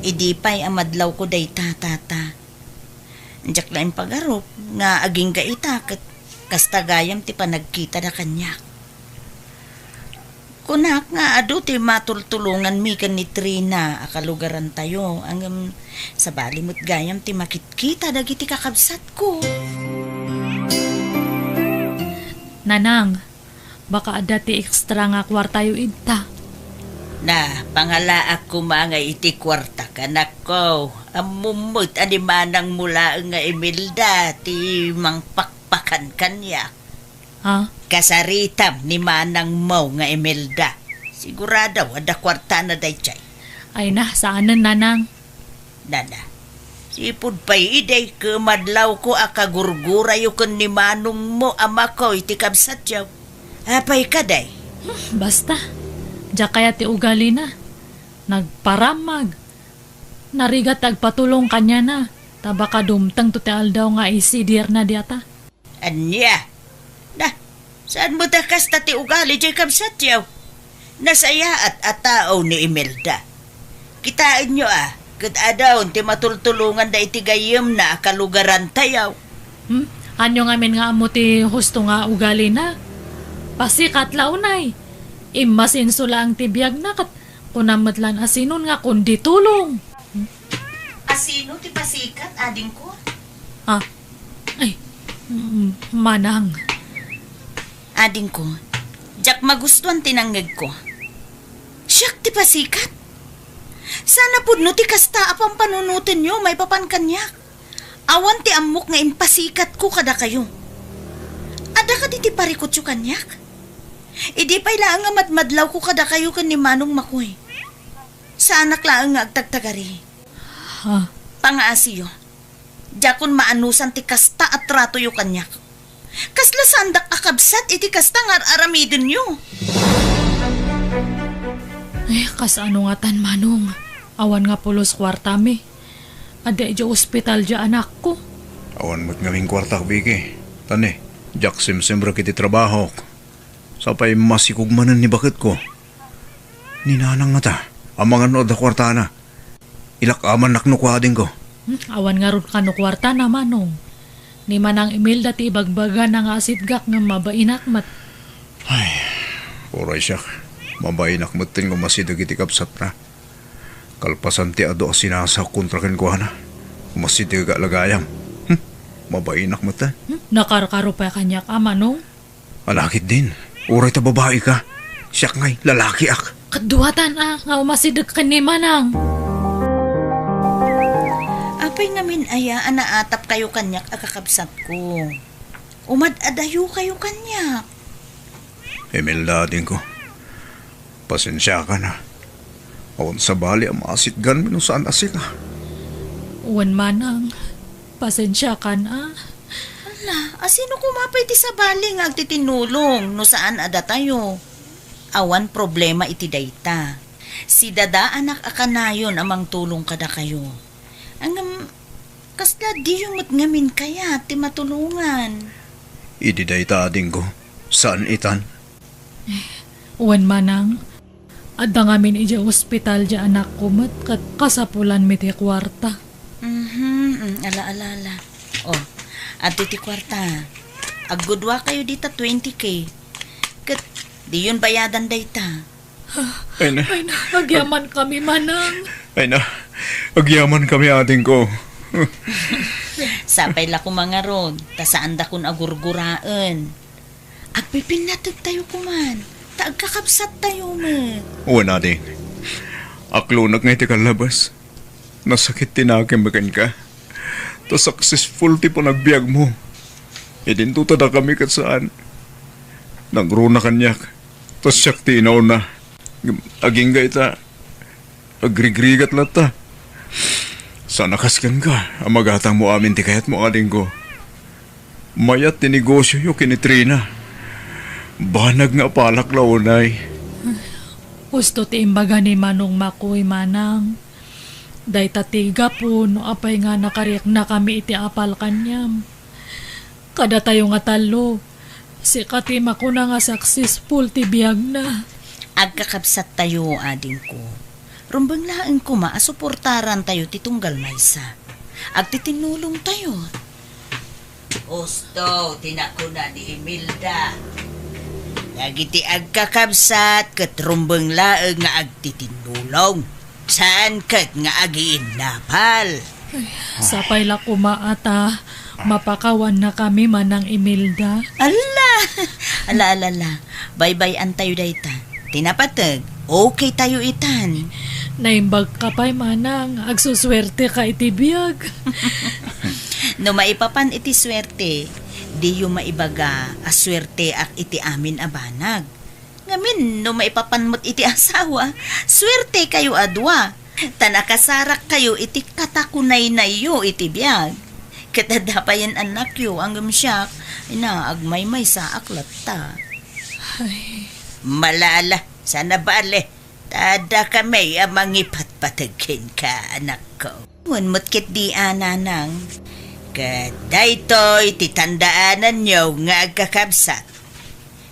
idi pay a madlawko dayta, tata. Diak la impagarup nga agingga ita ket kasta gayam ti panagkitada kaniak. Kunak nga adu ti matultulonganmi ken ni Trina a kalugarantayo, ngem sabali met gayam ti makitkita dagiti kakabsatko. Nanang, baka adda ti extra nga kuartayo ita. Na, pangalaak koma nga iti kuarta, kanakko. Ammom met a ni manangmo laeng nga Imelda ti mangpakpakan kaniak. Ha? Kasaritam ni manangmo nga Imelda. Sigurado, adda kuartana daydiay. Ay na, saanen, nanang. Nana, sipud pay idi, ket madlawko a kagurgurayo ken ni manongmo, amako, iti kabsatyo. Apay kadi? Hmm, basta. Diak kayat ti ugalina. Nagparamag. Narigat ti agpatulong kaniana, ta baka dumtengto ti aldaw nga isidirna diata. Ania? Na, saan met a kasta ti ugali diay kabsatyo? Nasayaat a tao ni Imelda. Kitaenyo a, ket adun ti matultulonganda iti gayyemna a kalugarantayo. Hmm? Ania ngamin nga ammo ti husto nga ugalina? Pasikat la unay. Immasinso laeng ti biagna ket kunam met laeng a sinon nga kundi tulong. Asino ti pasikat, adingko? Ah, ay, mm, manang. Adingko, diak magustuan ti nangngegko. Siak ti pasikat? Saan a pudno ti kasta a pampanunotenyo maipapan kaniak. Awan ti ammok nga impasikatko kadakayo. Adda kadi ti parikutyo kaniak? Idi pay laeng a madmadlawko kadakayo ken ni Manong Makoy, saanak laeng nga agtagtagari. Ha? Pangaasiyo. Diakon maanusan ti kasta a tratoyo kaniak. Kasla saandak a kabsat iti kasta nga ar-aramidenyo. Ay, kasano ngatan, Manong? Awan nga pulos kuartami. Adda idiay ospital diay anakko. Awan met ngamin kuartak, Vicky. Tani, diak simsimrek iti trabahok. Sapay masikog manen ni baketko. Ni nanang ngata, amangan no adda kuartana. Ilak-amannak no kua, adingko. Hmm, awan ngarud kano kuartana, Manong. Ni Manang Imelda ti ibagbagana nga asitgak ngem mabainak met. Ay, uray siak. Mabainak metten nga umasideg iti kabsatna. Kalpasan ti adu a sinasaok kontra kenkuana, umasidegak la gayam. Hmm, mabainak metten. Hmm, nakarkaro pay kaniak a, Manong. Alagidin, uray ta babaika. Siak ngay, lalakiak. Kaduatan a nga umasideg ken ni Manang. Apay ngamin aya a naatapkayo kaniak a kakabsatko? Umad-adayokayo kaniak. Imelda, adingko. Pasensiakan a. Awan sabali a maasitganmi no saan a sika. Wen, Manang, pasensiakan a. Ala, asino koma pay ti sabali nga agtitinnulong no saan a datayo? Awan problema iti dayta. Sidadaanak a kanayon a mangtulong kadakayo. Ngem, kasla diyo met ngamin kayat ti matulongan? Idi dayta, adingko, saan itan? Wen, Manang, adda ngamin idiay ospital diay anakko met ket kasapulanmi ti kuarta. Mhm, mm, ala, ala, ala. Oh, adtoy ti kuarta. Agguduakayo dita twenty K. Ket diyon bayadan dayta. Ay na. Ay na, agyamankami, Manang. Ay na, agyamankami, adingko. Sapay la koma ngarud, ta saandakon a gurguraen. Agpipinnategtayo koman, ta agkakabsattayo met. Wen, ading. Aklonek nga iti kallabes. Nasakit ti nakemmi kenka. Ta successful ti panagbiagmo. Idinto ta dakami ket saan. Nangruna kaniak. Ta siak ti inauna. Ngem agingga ita, agrigrigat latta. Saan a kas kenka a magatangmo amin ti kayatmo, adingko. Mayat ti negosioyo ken ni Trina. Banag nga apalak la unay. Husto ti imbaga ni Manong Makoy, Manang. Dayta ti gapu no apay nga nakariaknakami iti apal kaniam. Kadatayo nga tallo, sika ti makuna nga successful ti biagna. Agkakabsattayo, adingko. Rumbeng laeng koma a suportarantayo ti tunggal maysa. Agtitinnulongtayo. Husto ti nakuna ni Imelda. Dagiti agkakabsat ket rumbeng laeng nga agtitinnulong. Saan ket nga agiinnapal. Ay, sapay la koma a ta mapakawannakami, Manang Imelda. Ala! Ala, ala, ala. Baybay-antayo dayta. Ti napateg, okay tayo itan. Naimbag ka pay, Manang. Agsusuerte ka iti biag. No maipapan iti suerte, diyo maibaga a suerteak iti amin a banag. Ngamin, no maipapan met iti asawa, suertekayo a dua. Ta nakasarakkayo iti katakunaynayyo iti biag. Ket adda payen annakyo, ngem siak, ina, agmaymaysaak latta. Ay. Malala, saan a bale. Adda kami a mangipatpateg kenka, anakko. Wen met ketdi a, nanang. Ket daytoy ti tandaananyo nga agkakabsat.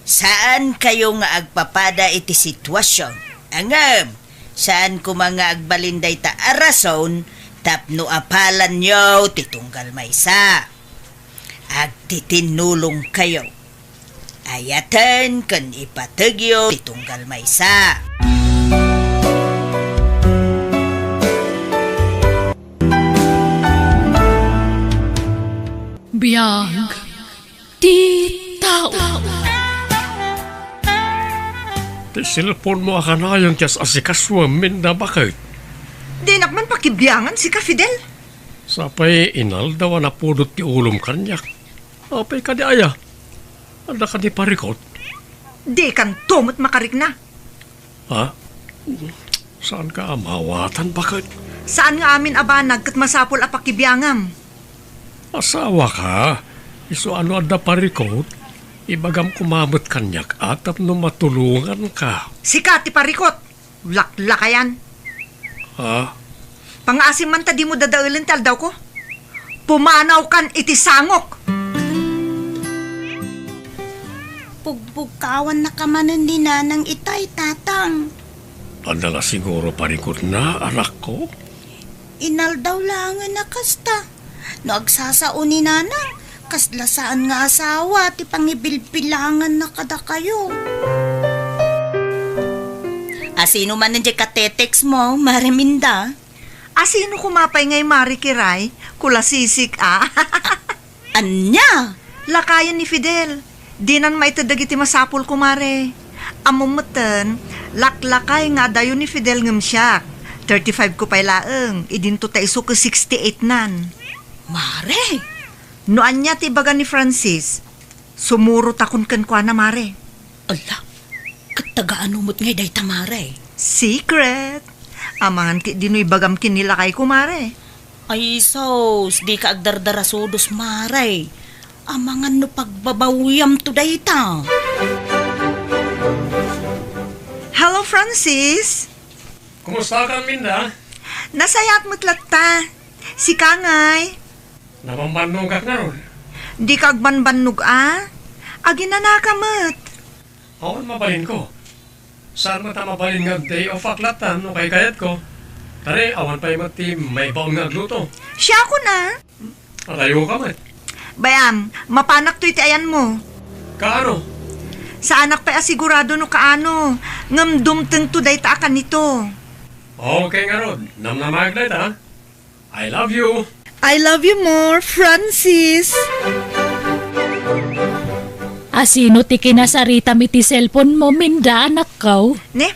Saankayo nga agpapada iti situasion. Ngem, saan koma nga agbalin dayta a rason tapno apalanyo ti tunggal maysa. Agtitinnulongkayo. Ayaten ken ipategyo ti tunggal maysa. Biag ti tao. Ti cellphone-mo a kanayon ti as-asikasuem, Minda, baket? Dinak man pakibiangan sika, Fidel. Sapay inaldaw a napudot ti ulom kaniak. Apay kadi aya? Adda kadi parikot? Dikanto met makarikna. Ha? Saanka a mawatan, baket? Saan nga amin a banag ket masapul a pakibiangam. Asawaka, isu a no adda parikot, ibagam koma met kaniak a tapno matulonganka. Sika ti parikot! Laklakayan! Ha? Pangaasim man ta dimo dadaelen ti aldawko. Pumanawkan iti sangok! Pugbugkawannaka manen ni Nanang itay, Tatang. Adda la siguro parikotna, anakko? Inaldaw laengen a kasta. No agsasao ni Nanang, kasla saan nga asawa ti pangibilbilanganna kadakayo. Asino manen diay katetext mo, Mare Minda? Asino koma pay ngay Mare Kiray? Kulasisik a. Ania? Lakayen ni Fidel. Dinan maited dagiti masapul, kumare. Ammom metten, laklakay nga adayo ni Fidel ngem siak. Thirty-five ko pay laeng, idinto ta isu ket sixty-eight nan. Mare! No ania ti ibaga ni Francis, sumurotakon kenkuana, mare. Ala, ket taga ano met ngay dayta, mare? Secret. Amangan ketdi no ibagam ken ni lakayko, mare. Ay sus, dika agdardarasudos, mare. Amangan no pagbabawiamto dayta. Hello, Francis. Kumustakan, Minda? Nasayaat met latta. Sika ngay? Nabambannogak ngarud. Dika agbanbannog a? Aginanaka met. Awan mabalinko. Saan met a mabalin nga day off ak latta no kaykayatko. Tari, awan pay met ti maibaon nga agluto. Siakon a? Adayoka met. Bay-am, mapanak toy ti ayanmo. Kaano? Saanak pay a sigurado no kaano, ngem dumtengto dayta a kanito. Okay ngarud, namnamaek dayta. I love you. I love you more, Francis. Asino ti kinasaritam iti cellphone mo, Minda, anakko? Ne,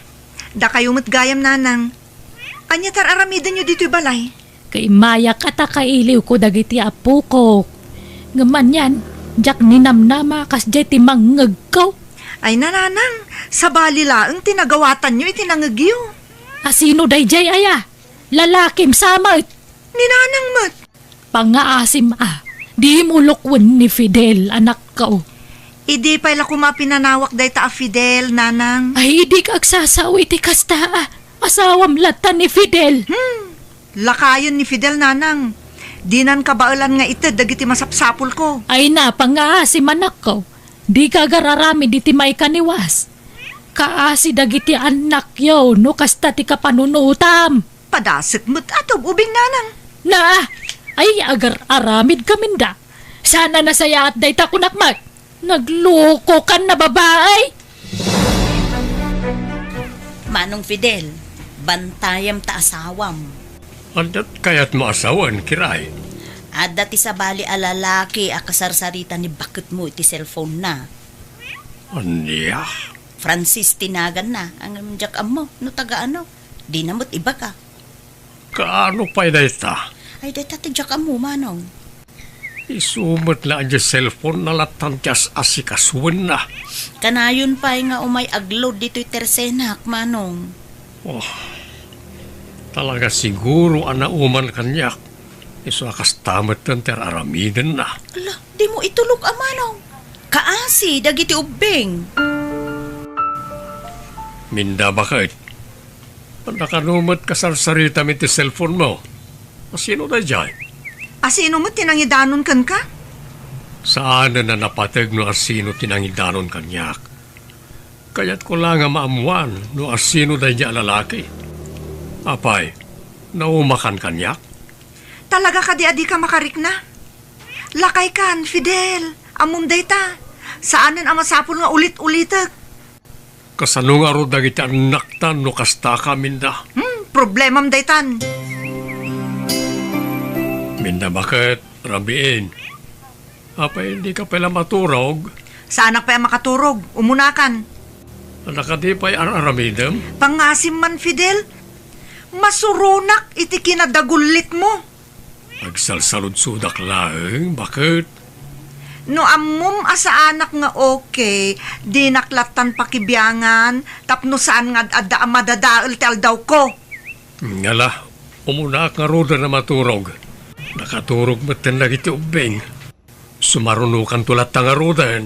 dakayo met gayam, nanang. Ania ti ar-aramidenyo ditoy balay? Kaimmayak a ta kailiwko dagiti appokok. Ngem anian, diak ninamnama kasdiay ti mangngegko. Ay, nanang, sabali laeng ti nagawatanyo iti nangngegyo. Asino daydiay aya? Lalakim sa met. Ni nanang met. Pangaasim a, dimo lukwen ni Fidel, anakko. Idi pay la koma pinanawak dayta a Fidel, nanang. Ay, dika agsasao iti kasta a. Asawam latta ni Fidel. Hmm. Lakayen ni Fidel, nanang. Dinan kabaelan nga ited dagiti masapsapulko. Ay, na, pangaasim, anakko. Dika agar-aramid iti maikaniwas. Kaasi dagiti annakyo no kasta ti kapanunotam. Padasek met a tub-ubing, nanang. Na, ay, agar-aramidka, Minda. Saan a nasayaat dayta, kunak met. Naglokokan a babai. Manong Fidel, bantayam ta asawam. Adda kayatmo a sawen, Kiray? Adda ti sabali a lalaki a kasarsarita ni baketmo iti cellphone-na. Ania? Francis ti naganna, ngem diak ammo no taga ano. Dina met ibaga. Kaano pay dayta? Ay, dayta ti diak ammo, manong. Isu met la a diay cellphone-na lattan ti as-asikasuenna. Kanayon pay nga umay agload ditoy tersenak, manong. Oh, talaga siguro a nauman kaniak. Isu a kasta metten ti ar-aramidenna. Ala, dimo itulok a manong. Kaasi dagiti ubbing. Minda, baket. Nakano met kasarsaritam iti cellphone mo? Asino daydiay? Asino met ti nangidanon kenka? Saanen a napateg no asino ti nangidanon kaniak. Kayatko la nga maammuan no asino daydiay a lalaki. Apay, naumakan kaniak? Talaga kadi a dika makarikna? Lakaykan, Fidel. Ammom dayta. Saanen a masapul nga ulit-ulitek. Kasano ngarud dagiti annakta no kasta ka, Minda? Hmm, problemam daytan. Minda, baket, rabiin. Apay, dika pay la maturog? Saanak pay a makaturog. Umunakan. Adda kadi pay ar-aramidem? Pangasim man, Fidel. Masuronak iti kinadagullitmo. Agsalsaludsodak laeng, baket. No ammom a saanak nga okay, dinak lattan pakibiangan tapno saan nga ad-adda a madadael ti aldawko. Ngala, umunaak ngaruden a maturog. Nakaturog metten dagiti ubbing. Sumarunokanto latta ngaruden.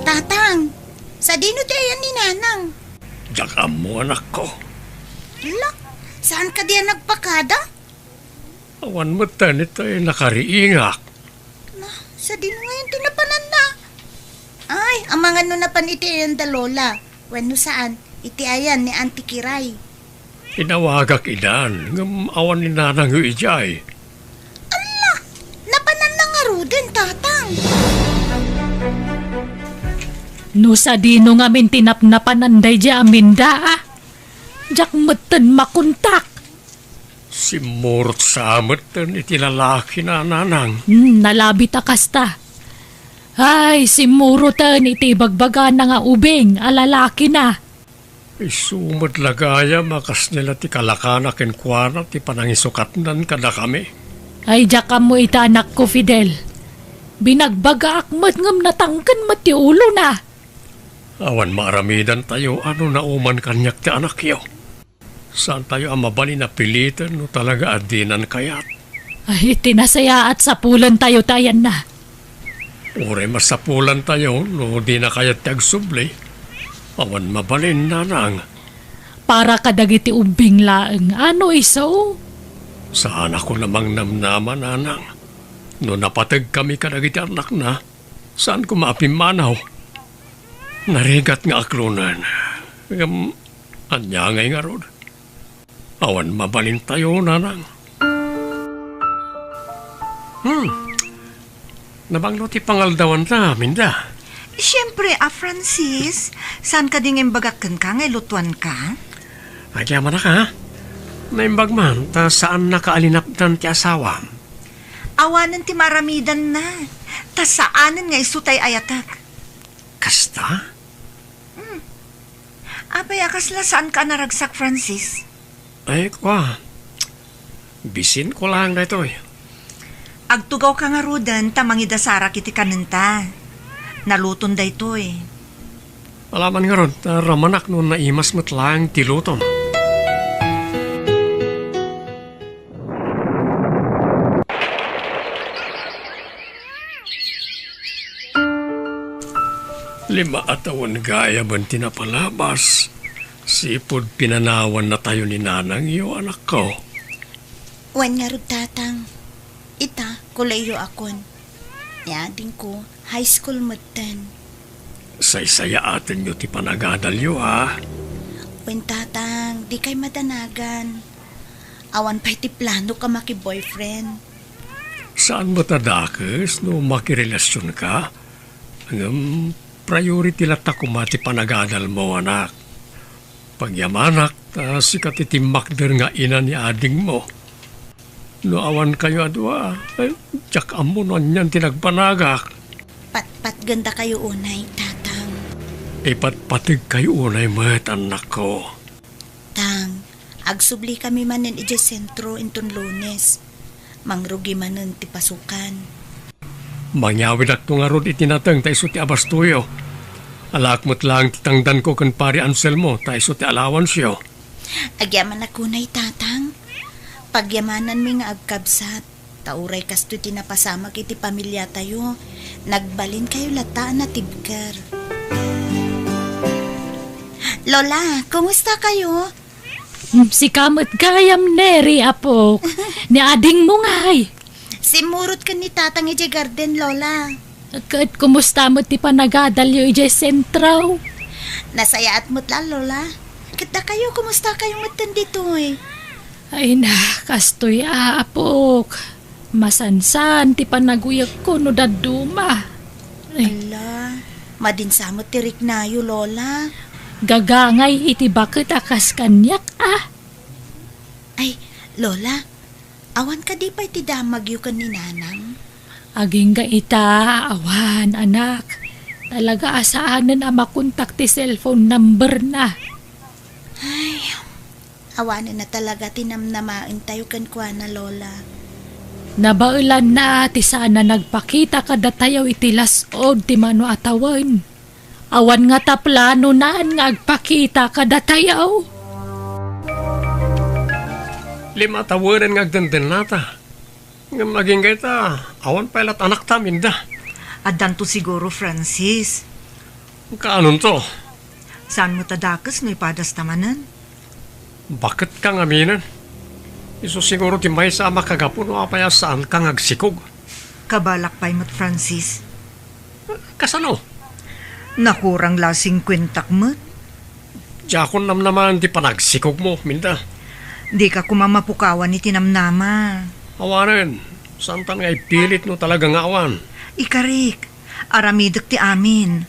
Tatang, sadino ti ayan ni Nanang? Diak ammo, anakko. Ala, saan kadi a nagpakada? Awan metten, itay nakariingak. Na, sadino ngayon ti napananna? Ay, amangan no napan iti ayan da Lola. Wenno saan, iti ayan ni Auntie Kiray. Inawagak idan, ngem awan ni Nanangyo idiay. Ala, napananna ngaruden, Tatang. No sadino ngamin ti napnapanan daydiay a Minda, a? Diak metten makontak. Simmurot sa metten iti lalakina, Nanang. Hmm, nalabit a kasta. Ay, simmuroten iti ibagbagana nga ubing a lalakina. Isu met la gayam a kasla ti kalakana kenkuana ti panangisukatnan kadakami. Ay, diak ammo ita, anakko, Fidel. Binagbagaak met ngem natangken met ti ulona. Awan maaramidantayo a no nauman kaniak ti anakyo. Saantayo a mabalin a piliten no talaga a dinan kayat. Ay, iti nasayaat, sapulentayo ti ayanna. Uray masapulantayo no dina kayat ti agsubli. Awan mabalin, Nanang. Para kadagiti ubbing laeng, ano isu? Saanakon a mangnamnama, Nanang. No napategkami kadagiti annakna, saan koma a pimmanaw. Narigat nga aklonen. Ngem, ania ngay ngarud? Awan mabalintayo, Nanang. Hmm. Nabanglo ti pangaldawanta, Minda. Siempre, a Francis, saan kadi nga imbagak kenka nga ilutuanka? Agyamanak, ha? Naimbag man, ta saannaka a linapdan ti asawam. Awanen ti maaramidanna, ta saanen nga isu tay ayatek. Kasta? Hmm. Apay a kasla saanka a naragsak, Francis? Ay, kua. Bisinko laeng daytoy. Agtugawka ngaruden ta mangidasarak iti kanenta. Naluton daytoy. Alaman ngarud, ta ramanak no naimas met laeng ti lutom. Lima a tawen gayamen ti napalabas, sipud pinanawannatayo ni nanangyo, anakko. Wen ngarud, Tatang. Ita, kolehio akon. Ni adingko, high school metten. Saysayaatenyo ti panagadalyo, ha? Wen, Tatang, dikay madanagan. Awan pay ti planok a maki-boyfriend. Saan met a dakes no makirelasionka? Ngem priority latta koma ti panagadalmo, anak. Pagyamanak, ta sika ti timmakder nga ina ni adingmo. No awankayo a dua, ay, diak ammo no anian ti nagbanagak. Patpatgendakayo unay, Tatang. Ipatpategkayo unay met, annakko. Tang, agsublikami manen idiay sentro inton Lunes. Mangrugi manen ti pasukan. Mangyawidakto ngarud iti nateng ta isu ti abastoyo. Alaak met laeng ti tangdanko ken Pari Anselmo ta isu ti allowanceo. Agyamanak unay, Tatang. Pagyamananmi nga agkabsat. Ta uray kastoy ti napasamak iti pamiliatayo, nagbalinkayo latta a natibker. Lola, kumusta kayo? Hmm, sika met gayam, Neri, apok. Ni adingmo ngay? Simmurot ken ni Tatang idiay garden, Lola. Ket kumusta met ti panagadalyo idiay sentro? Nasayaat met la, Lola. Ket dakayo, kumusta kayo metten ditoy? Ay na, kastoy a, apok. Masansan ti panaguyegko no dadduma. Ay. Ala, madinsa met ti riknayo, Lola. Gagangay iti baket a kas kaniak, a. Ay, Lola, awan kadi pay ti damagyo ken ni Nanang? Agingga ita, awan, anak. Talaga a saanen a makontak ti cellphone number na. Ay, awanen na talaga ti namnamaentayo kenkuana, Lola. Nabaelanna ti saan a nagpakita kadatayo iti las-ud ti mano a tawen. Awan ngata planonan nga agpakita kadatayo. Lima a tawenen nga agdendennata. Ngem agingga ita, awan pay lat anakta, Minda. Addanto siguro, Francis. Kaanonto? Saan met a dakes no ipadasta manen? Baketka ngaminen. Isu siguro ti maysa a makagapu no apay a saanka nga agsikog. Kabalak pay met, Francis. Kasano? Nakurang la singkuentak met. Diakon namnamaen ti panagsikogmo, Minda. Dika koma mapukawan iti namnama. Awanen, saantan nga ipilit no talaga nga awan. Ikarik, aramidek ti amin.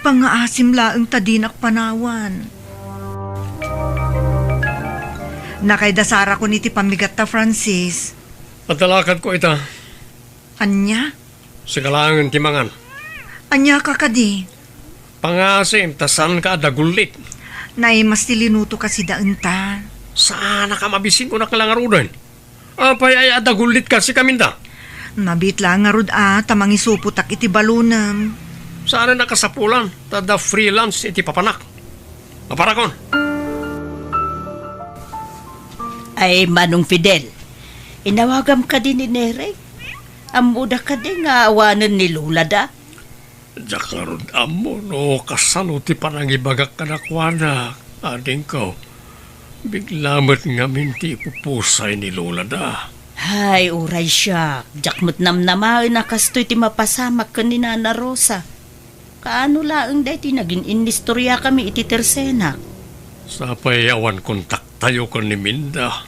Pangngaasim laeng ta dinak panawan. Nakaidasarakon iti pammigatta, Francis. Adda lakadko ita. Ania? Sika laengen ti mangan. Ania ka kadi? Pangngaasim ta saanka a dagullit. Naimas ti linutoka sidaenta. Saanak a mabisin, kunak la ngaruden. Apay aya a dagullitka, sika, Minda? Mabiit la ngarud a ta mangisupotak iti balonem. Saanen a kasapulan ta adda freelance iti papanak. Maparakon. Ay, Manong Fidel, inawagam kadi ni Neri? Ammoda kadi nga awanen ni Lolada? Diak ngarud ammo no kasano ti panangibagak kadakuada, adingko. Bigla met ngamin ti ipupusay ni Lolada. Hay, uray siak, diak met namnamaen a kastoy ti mapasamak ken ni Nana Rosa. Kaano laeng daytoy nagin-inistoriakami iti tersenak? Sapay awan kontaktayo ken ni Minda.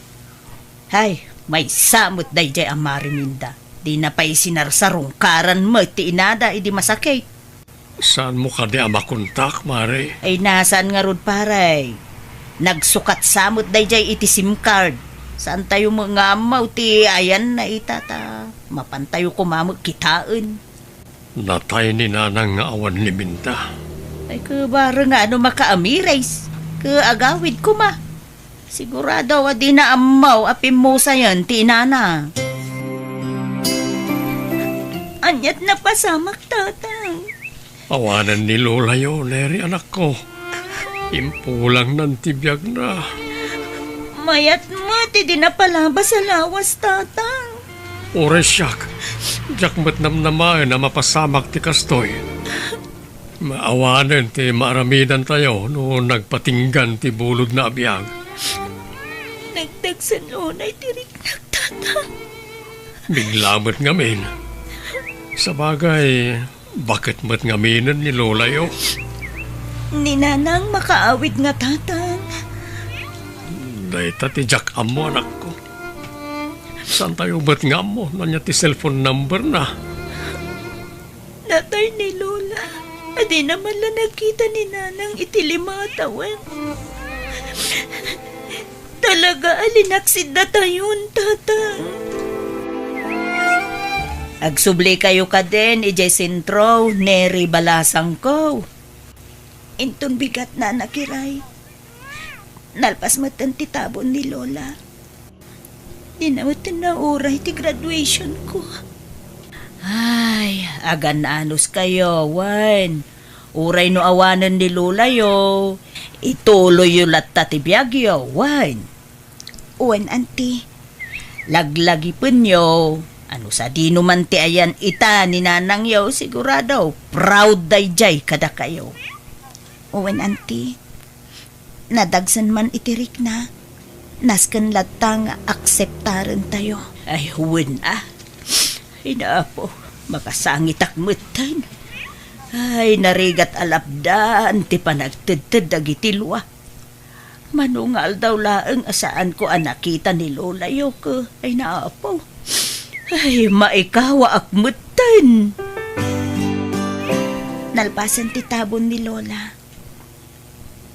Hay, maysa met daydiay a Mari Minda. Dina pay sinarsarungkaran met ti inada idi masakit. Saanmo kadi a makontak, Mari? Ay, nasaan ngarud, pare. Nagsukat sa met daydiay iti SIM card. Saantayo met nga ammo ti ayanna ita ta mapantayo koma met kitaen. Natay ni Nanang nga awan ni Minda. Ay, ket bareng nga no makaamires, ket agawid koma. Sigurado a dina ammo a pimmusayen ti inana. Aniat napasamak, Tatang? Awanen ni Lolayo, Neri, anakko. Impulangnan ti biagna. Mayat met idi napalabas a lawas, Tatang. Uray siak, diak met namnamaen a mapasamak ti kastoy. Maawanen ti maaramidantayo no nagpatinggan ti bulodna a biag. Nagdagsen unay ti riknak, Tatang. Bigla met ngamin. Sabagay, baket met ngaminen ni Lolayo? Ni Nanang makaawid nga, Tatang. Dayta ti diak ammo, anakko. Saantayo met nga ammo no ania ti cellphone number na? Natay ni Lola a dina man la nakita ni Nanang iti lima a tawen. Talaga a linaksid datayon, Tatang. Agsubli kayo kadin idiay sentro, Neri, balasangko. Inton bigatna a nakiray, nalpas metten ti tabon ni Lola. Dina metten nauray ti graduation ko. Ay, agan-anos kayo, wen. Uray no awanen ni Lolayo, ituloyyo latta ti biagyo, wen. Wen, Auntie. Laglagipenyo, ano sadino man ti ayan ita ni nanangyo, sigurado, proud daydiay kadakayo. Wen, Auntie. Nadagsen man iti rikna, nasken latta nga akseptarentayo. Ay, wen a. Ay, Apo, makasangitak metten. Ay, narigat a lapdan ti panagtedted dagiti lua. Mano nga aldaw laeng a saanko a nakita ni Lolayo, ke, ay, Apo. Ay, maikawaak metten. Nalpasen ti tabon ni Lola.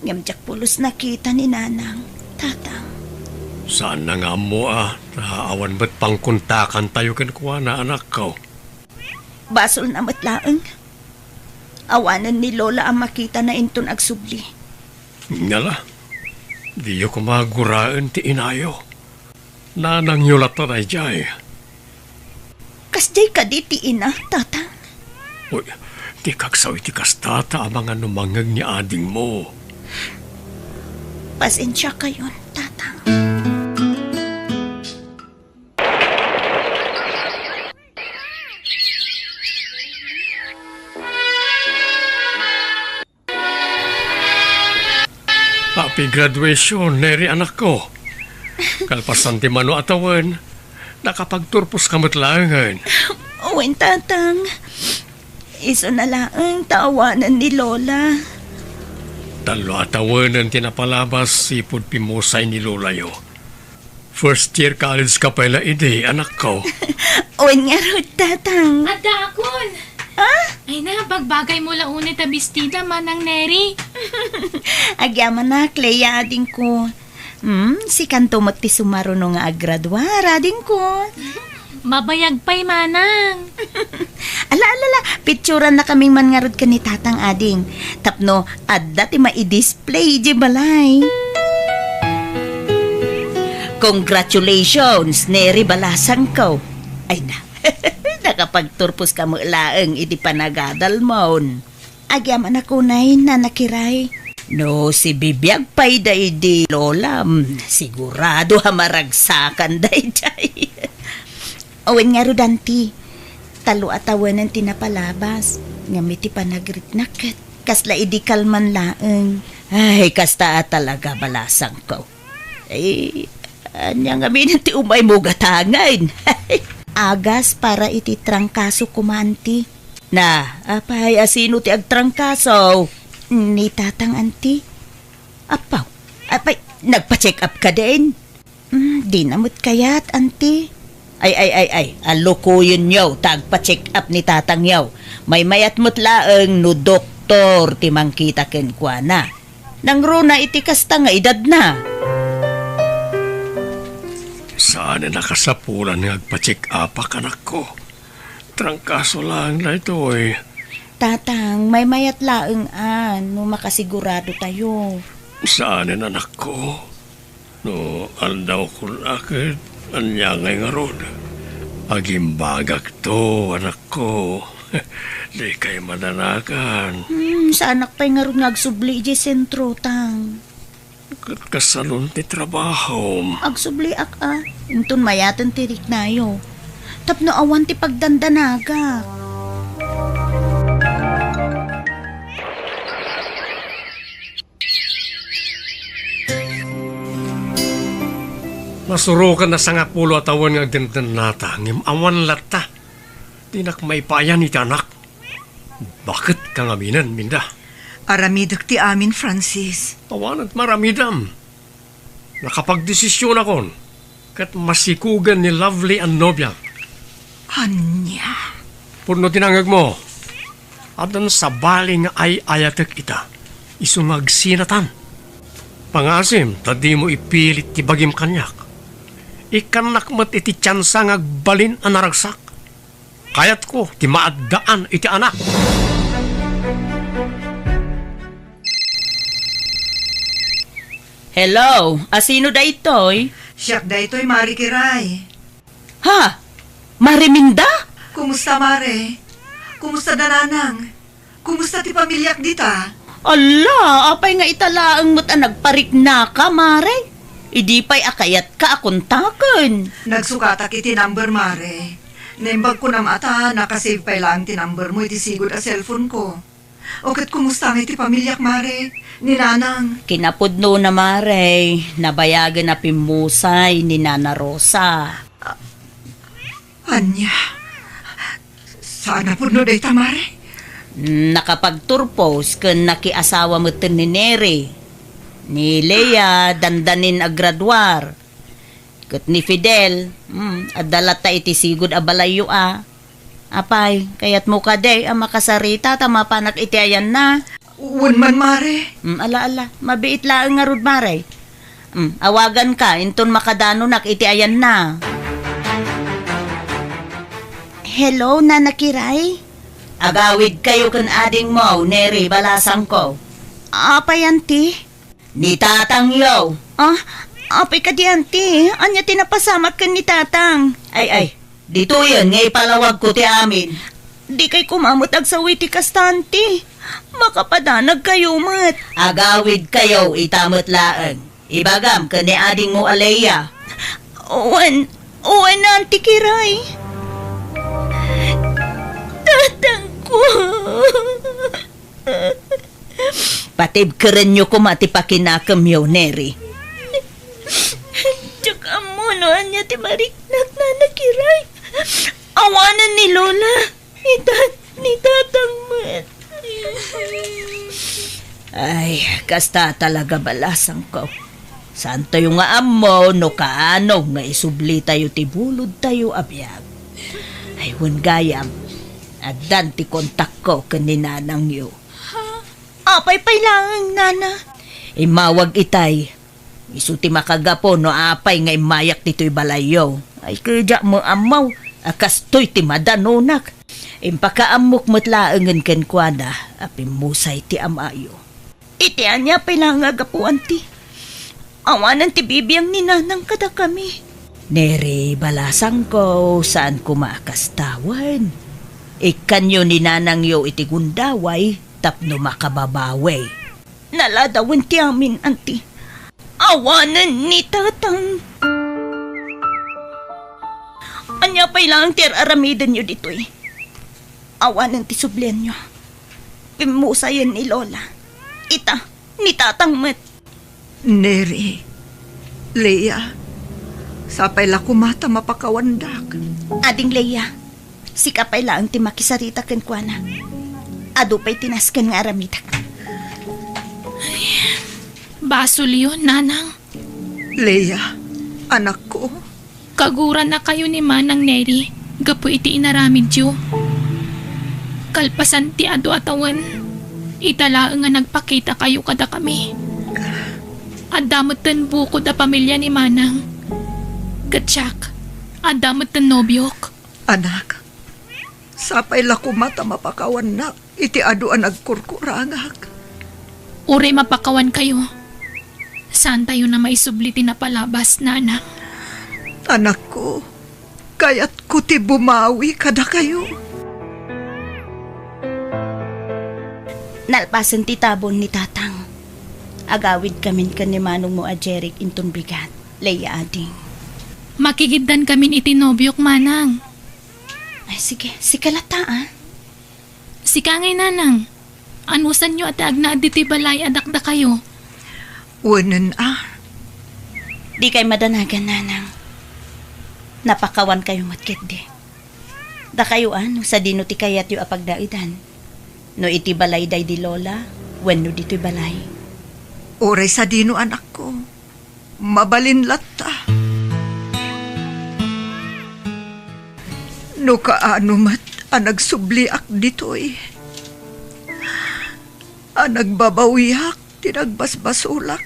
Ngem diak pulos nakita ni Nanang, Tatang. Saanna nga ammo a, ta awan met pangkontakantayo kenkuana, anakko. Basolna met laeng. Awanen ni Lola a makitana inton agsubli. Ngala, diyo koma guraen ti inayo. Nanangyo latta daydiay. Kasdiay kadi ti ina, Tatang? Uy, ti kagsaw iti kasta ta amangan no mangngeg ni adingmo. Pasensiakayon, Tatang. Happy graduation, Neri, anakko. Kalpasan ti mano a tawen, nakapagturposka met laengen. Wen, Tatang. Isuna laeng ta awanen ni Lola. Tallo a tawenen ti napalabas ipud pimmusay ni Lolayo. First year college ka pay la idi, anakko. Wen ngarud, Tatang. Addaakon! Ha? Ay na, bagbagaymo la unay ta bestida, Manang Neri. Agyamanak, Clea, adingko. Hmm, sikanto met ti sumaruno nga aggraduar, adingko. Mabayag pay, Manang. Ala, ala, ala, picturannakaming man ngarud ken ni Tatang, ading. Tapno adda ti maidis- play idiay balay. Congratulations, Neri balasangko. Ay na, nakapagturposka met laeng iti panagadalmon. Agyamanak unay, Nana Kiray. No sibibiag pay daydi Lolam, sigurado a maragsakan daydiay. Wen ngarud, Auntie, tallo a tawenen ti napalabas, ngem iti panagriknak ket kasla idi kalman laeng. Ay, kasta a talaga, balasangko. Ay, ania ngamin ti umaymo gatangen? Agas para iti trangkaso koma, Auntie. Na, apay, asino ti agtrangkaso? Ni Tatang, Auntie. Apaw, apay, nagpa-check up kadin? Mm, dina met kayat, Auntie. Ay, ay, ay, ay, alukoyenyo ta agpa-check up ni tatangyo. Maymayat met laeng no doktor ti mangkita kenkuana. Nangruna iti kasta nga edadna. Saan a nakasapulan nga agpa-check upak, anakko. Trangkaso laeng daytoy. Tatang, maymayat laeng a no makasigurado tayo. Saan, anakko. No aldawkon a ket ania ngay ngarud? Agimbagakto, anakko. Dikay madanagan. Hmm, saanak pay ngarud nga agsubli idiay sentro, Tang. Ket kasanon ti trabahom? Agsubliak a, inton mayaten ti riknayo. Tapno awan ti pagdandanagak. Nasuroken a sangapulo a tawen nga agdendennata, ngem awan latta. Dinak maipayan iti anak. Baket ka ngaminen, Minda. Aramidek ti amin, Francis. Awanen maramidam. Nakapagdesisionakon, ket masikugen ni Lovely a nobiak. Ania? Pudno ti nangngegmo. Addan sabali nga ay-ayatek ita, isu nga agsinatan. Pangaasim ta dimo ipilit ti bagim kaniak. Ikkannak met iti tiansa nga agbalin a naragsak. Kayatko ti maaddaan iti anak. Hello, asino daytoy? Siak daytoy, Mari Kiray. Ha? Mari Minda? Kumusta, Mare? Kumusta da Nanang? Kumusta ti pamiliak dita? Ala, apay nga ita laeng met a nagpariknaka, Mare? Idi pay a kayatka a kontaken. Nagsukatak iti number, Mare. Naimbag kunam a ta nakasave pay laeng ti number mo iti sigud a cellphone ko. O ket kumusta ngay ti pamiliak, Mare? Ni Nanang? Kinapudnona, Mare. Nabayagen a pimmusay ni Nana Rosa. Ania? Saan a pudno dayta, Mare? Mm, nakapagturpos ken nakiasawa metten ni Neri. Ni Lea, dandanin a graduar. Ket ni Fidel, mm, adda latta iti sigud a balayyo a. Apay, kayatmo kadi a makasarita ta mapanak iti ayanna? Wen man, Mare. Mm, ala, ala. Mabiit laeng ngarud, Mare. Mm, awaganka, inton makadanonak iti ayanna. Hello, Nana Kiray? Agawidkayo ken adingmo, Neri balasangko. Apay, Auntie? Ni tatangyo. Ah, apay kadi, Auntie? Ania ti napasamak ken ni tatang? Ay, ay, ditoyen nga ipalawagko ti amin. Dikay koma met agsaw iti kasta, Auntie. Makapadanagkayo met. Agawidkayo ita met laeng. Ibagam ken ni adingmo a Lea. Wen, wen, Auntie Kiray. Tatangko. Patibkerenyo koma ti pakinakemyo, Neri. Diak ammo no ania ti mariknak, Nana Kiray. Awanen ni Lola. Ita, ni Tatang met. Ay, kasta talaga balasangko. Saantayo nga ammo no kaano nga isublitayo ti bulodtayo a biag. Ay, wen gayam, addan ti kontakko ken ni nanangyo. Apay pay laeng, Nana? Immawag itay. Isu ti makagapu no apay nga immayak ditoy balayyo. Ay, ket diak met ammo a kastoy ti madanonak. Impakaammok met laengen kenkuana a pimmusay ti amayo. Iti ania pay laeng a gapu, Auntie? Awanen ti bibiang ni Nanang kadakami. Neri, balasangko, saan koma a kasta wen. Ikkanyo ni nanangyo iti gundaway tapno makababawi. Naladawen ti amin, Auntie. Awanen ni Tatang. Ania pay laeng ti ar-aramidenyo ditoy? Awanen ti sublianyo. Pimmusayen ni Lola. Ita, ni Tatang met. Neri, Lea, sapay la koma ta mapakawandak. Ading Lea, sika pay laeng ti makisarita kenkuana. Adu pay ti nasken nga aramidek. Basolyo, Nanang. Lea, anakko. Kagurannakayo ni Manang Neri gapu iti inaramidyo. Kalpasan ti adu a tawen, ita laeng nga nagpakitakayo kadakami. Adda metten bukod a pamilia ni Manang. Ket siak, adda metten nobiok. Anak, sapay la koma ta mapakawannak iti adu a nagkurkurangak. Uray mapakawankayo, saantayon a maisubli ti napalabas, Nanang. Anakko, kayatko ti bumawi kadakayo. Nalpasen ti tabon ni Tatang. Agawidkamin ken ni manongmo a Jeric inton bigat, Lea ading. Makigiddankamin iti nobiok, Manang. Ay, sige. Sika latta, a. Sika ngay, Nanang. Anusanyo a ti agnaed ditoy balay a dakdakayo? Wenen, a. Dikay madanagan, Nanang. Napakawankayo met ketdi. Dakayo, a, no sadino ti kayatyo a pagnaedan? No iti balay daydi Lola, wenno ditoy balay? Uray sadino, anakko. Mabalin latta. No kaano met a nagsubliak ditoy, a nagbabawiak ti nagbasbasolak,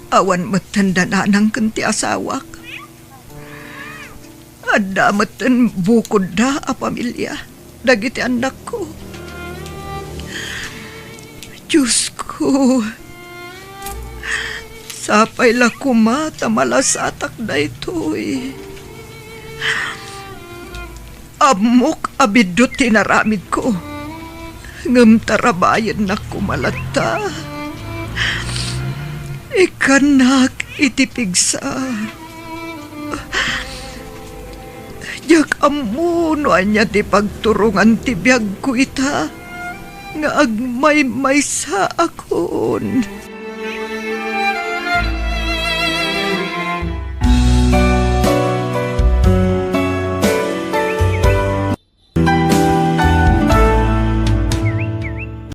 awan metten da Nanang ken ti asawak. Adda metten bukodda a pamilia dagiti annakko. Diosko, sapay la koma ta malasatak daytoy. Ammok a biddut ti inaramidko, ngem tarabayennak koma latta. Ikkannak iti pigsa. Diak ammo no ania ti pagturongan ti biagko ita. nga agmaymaysaakon.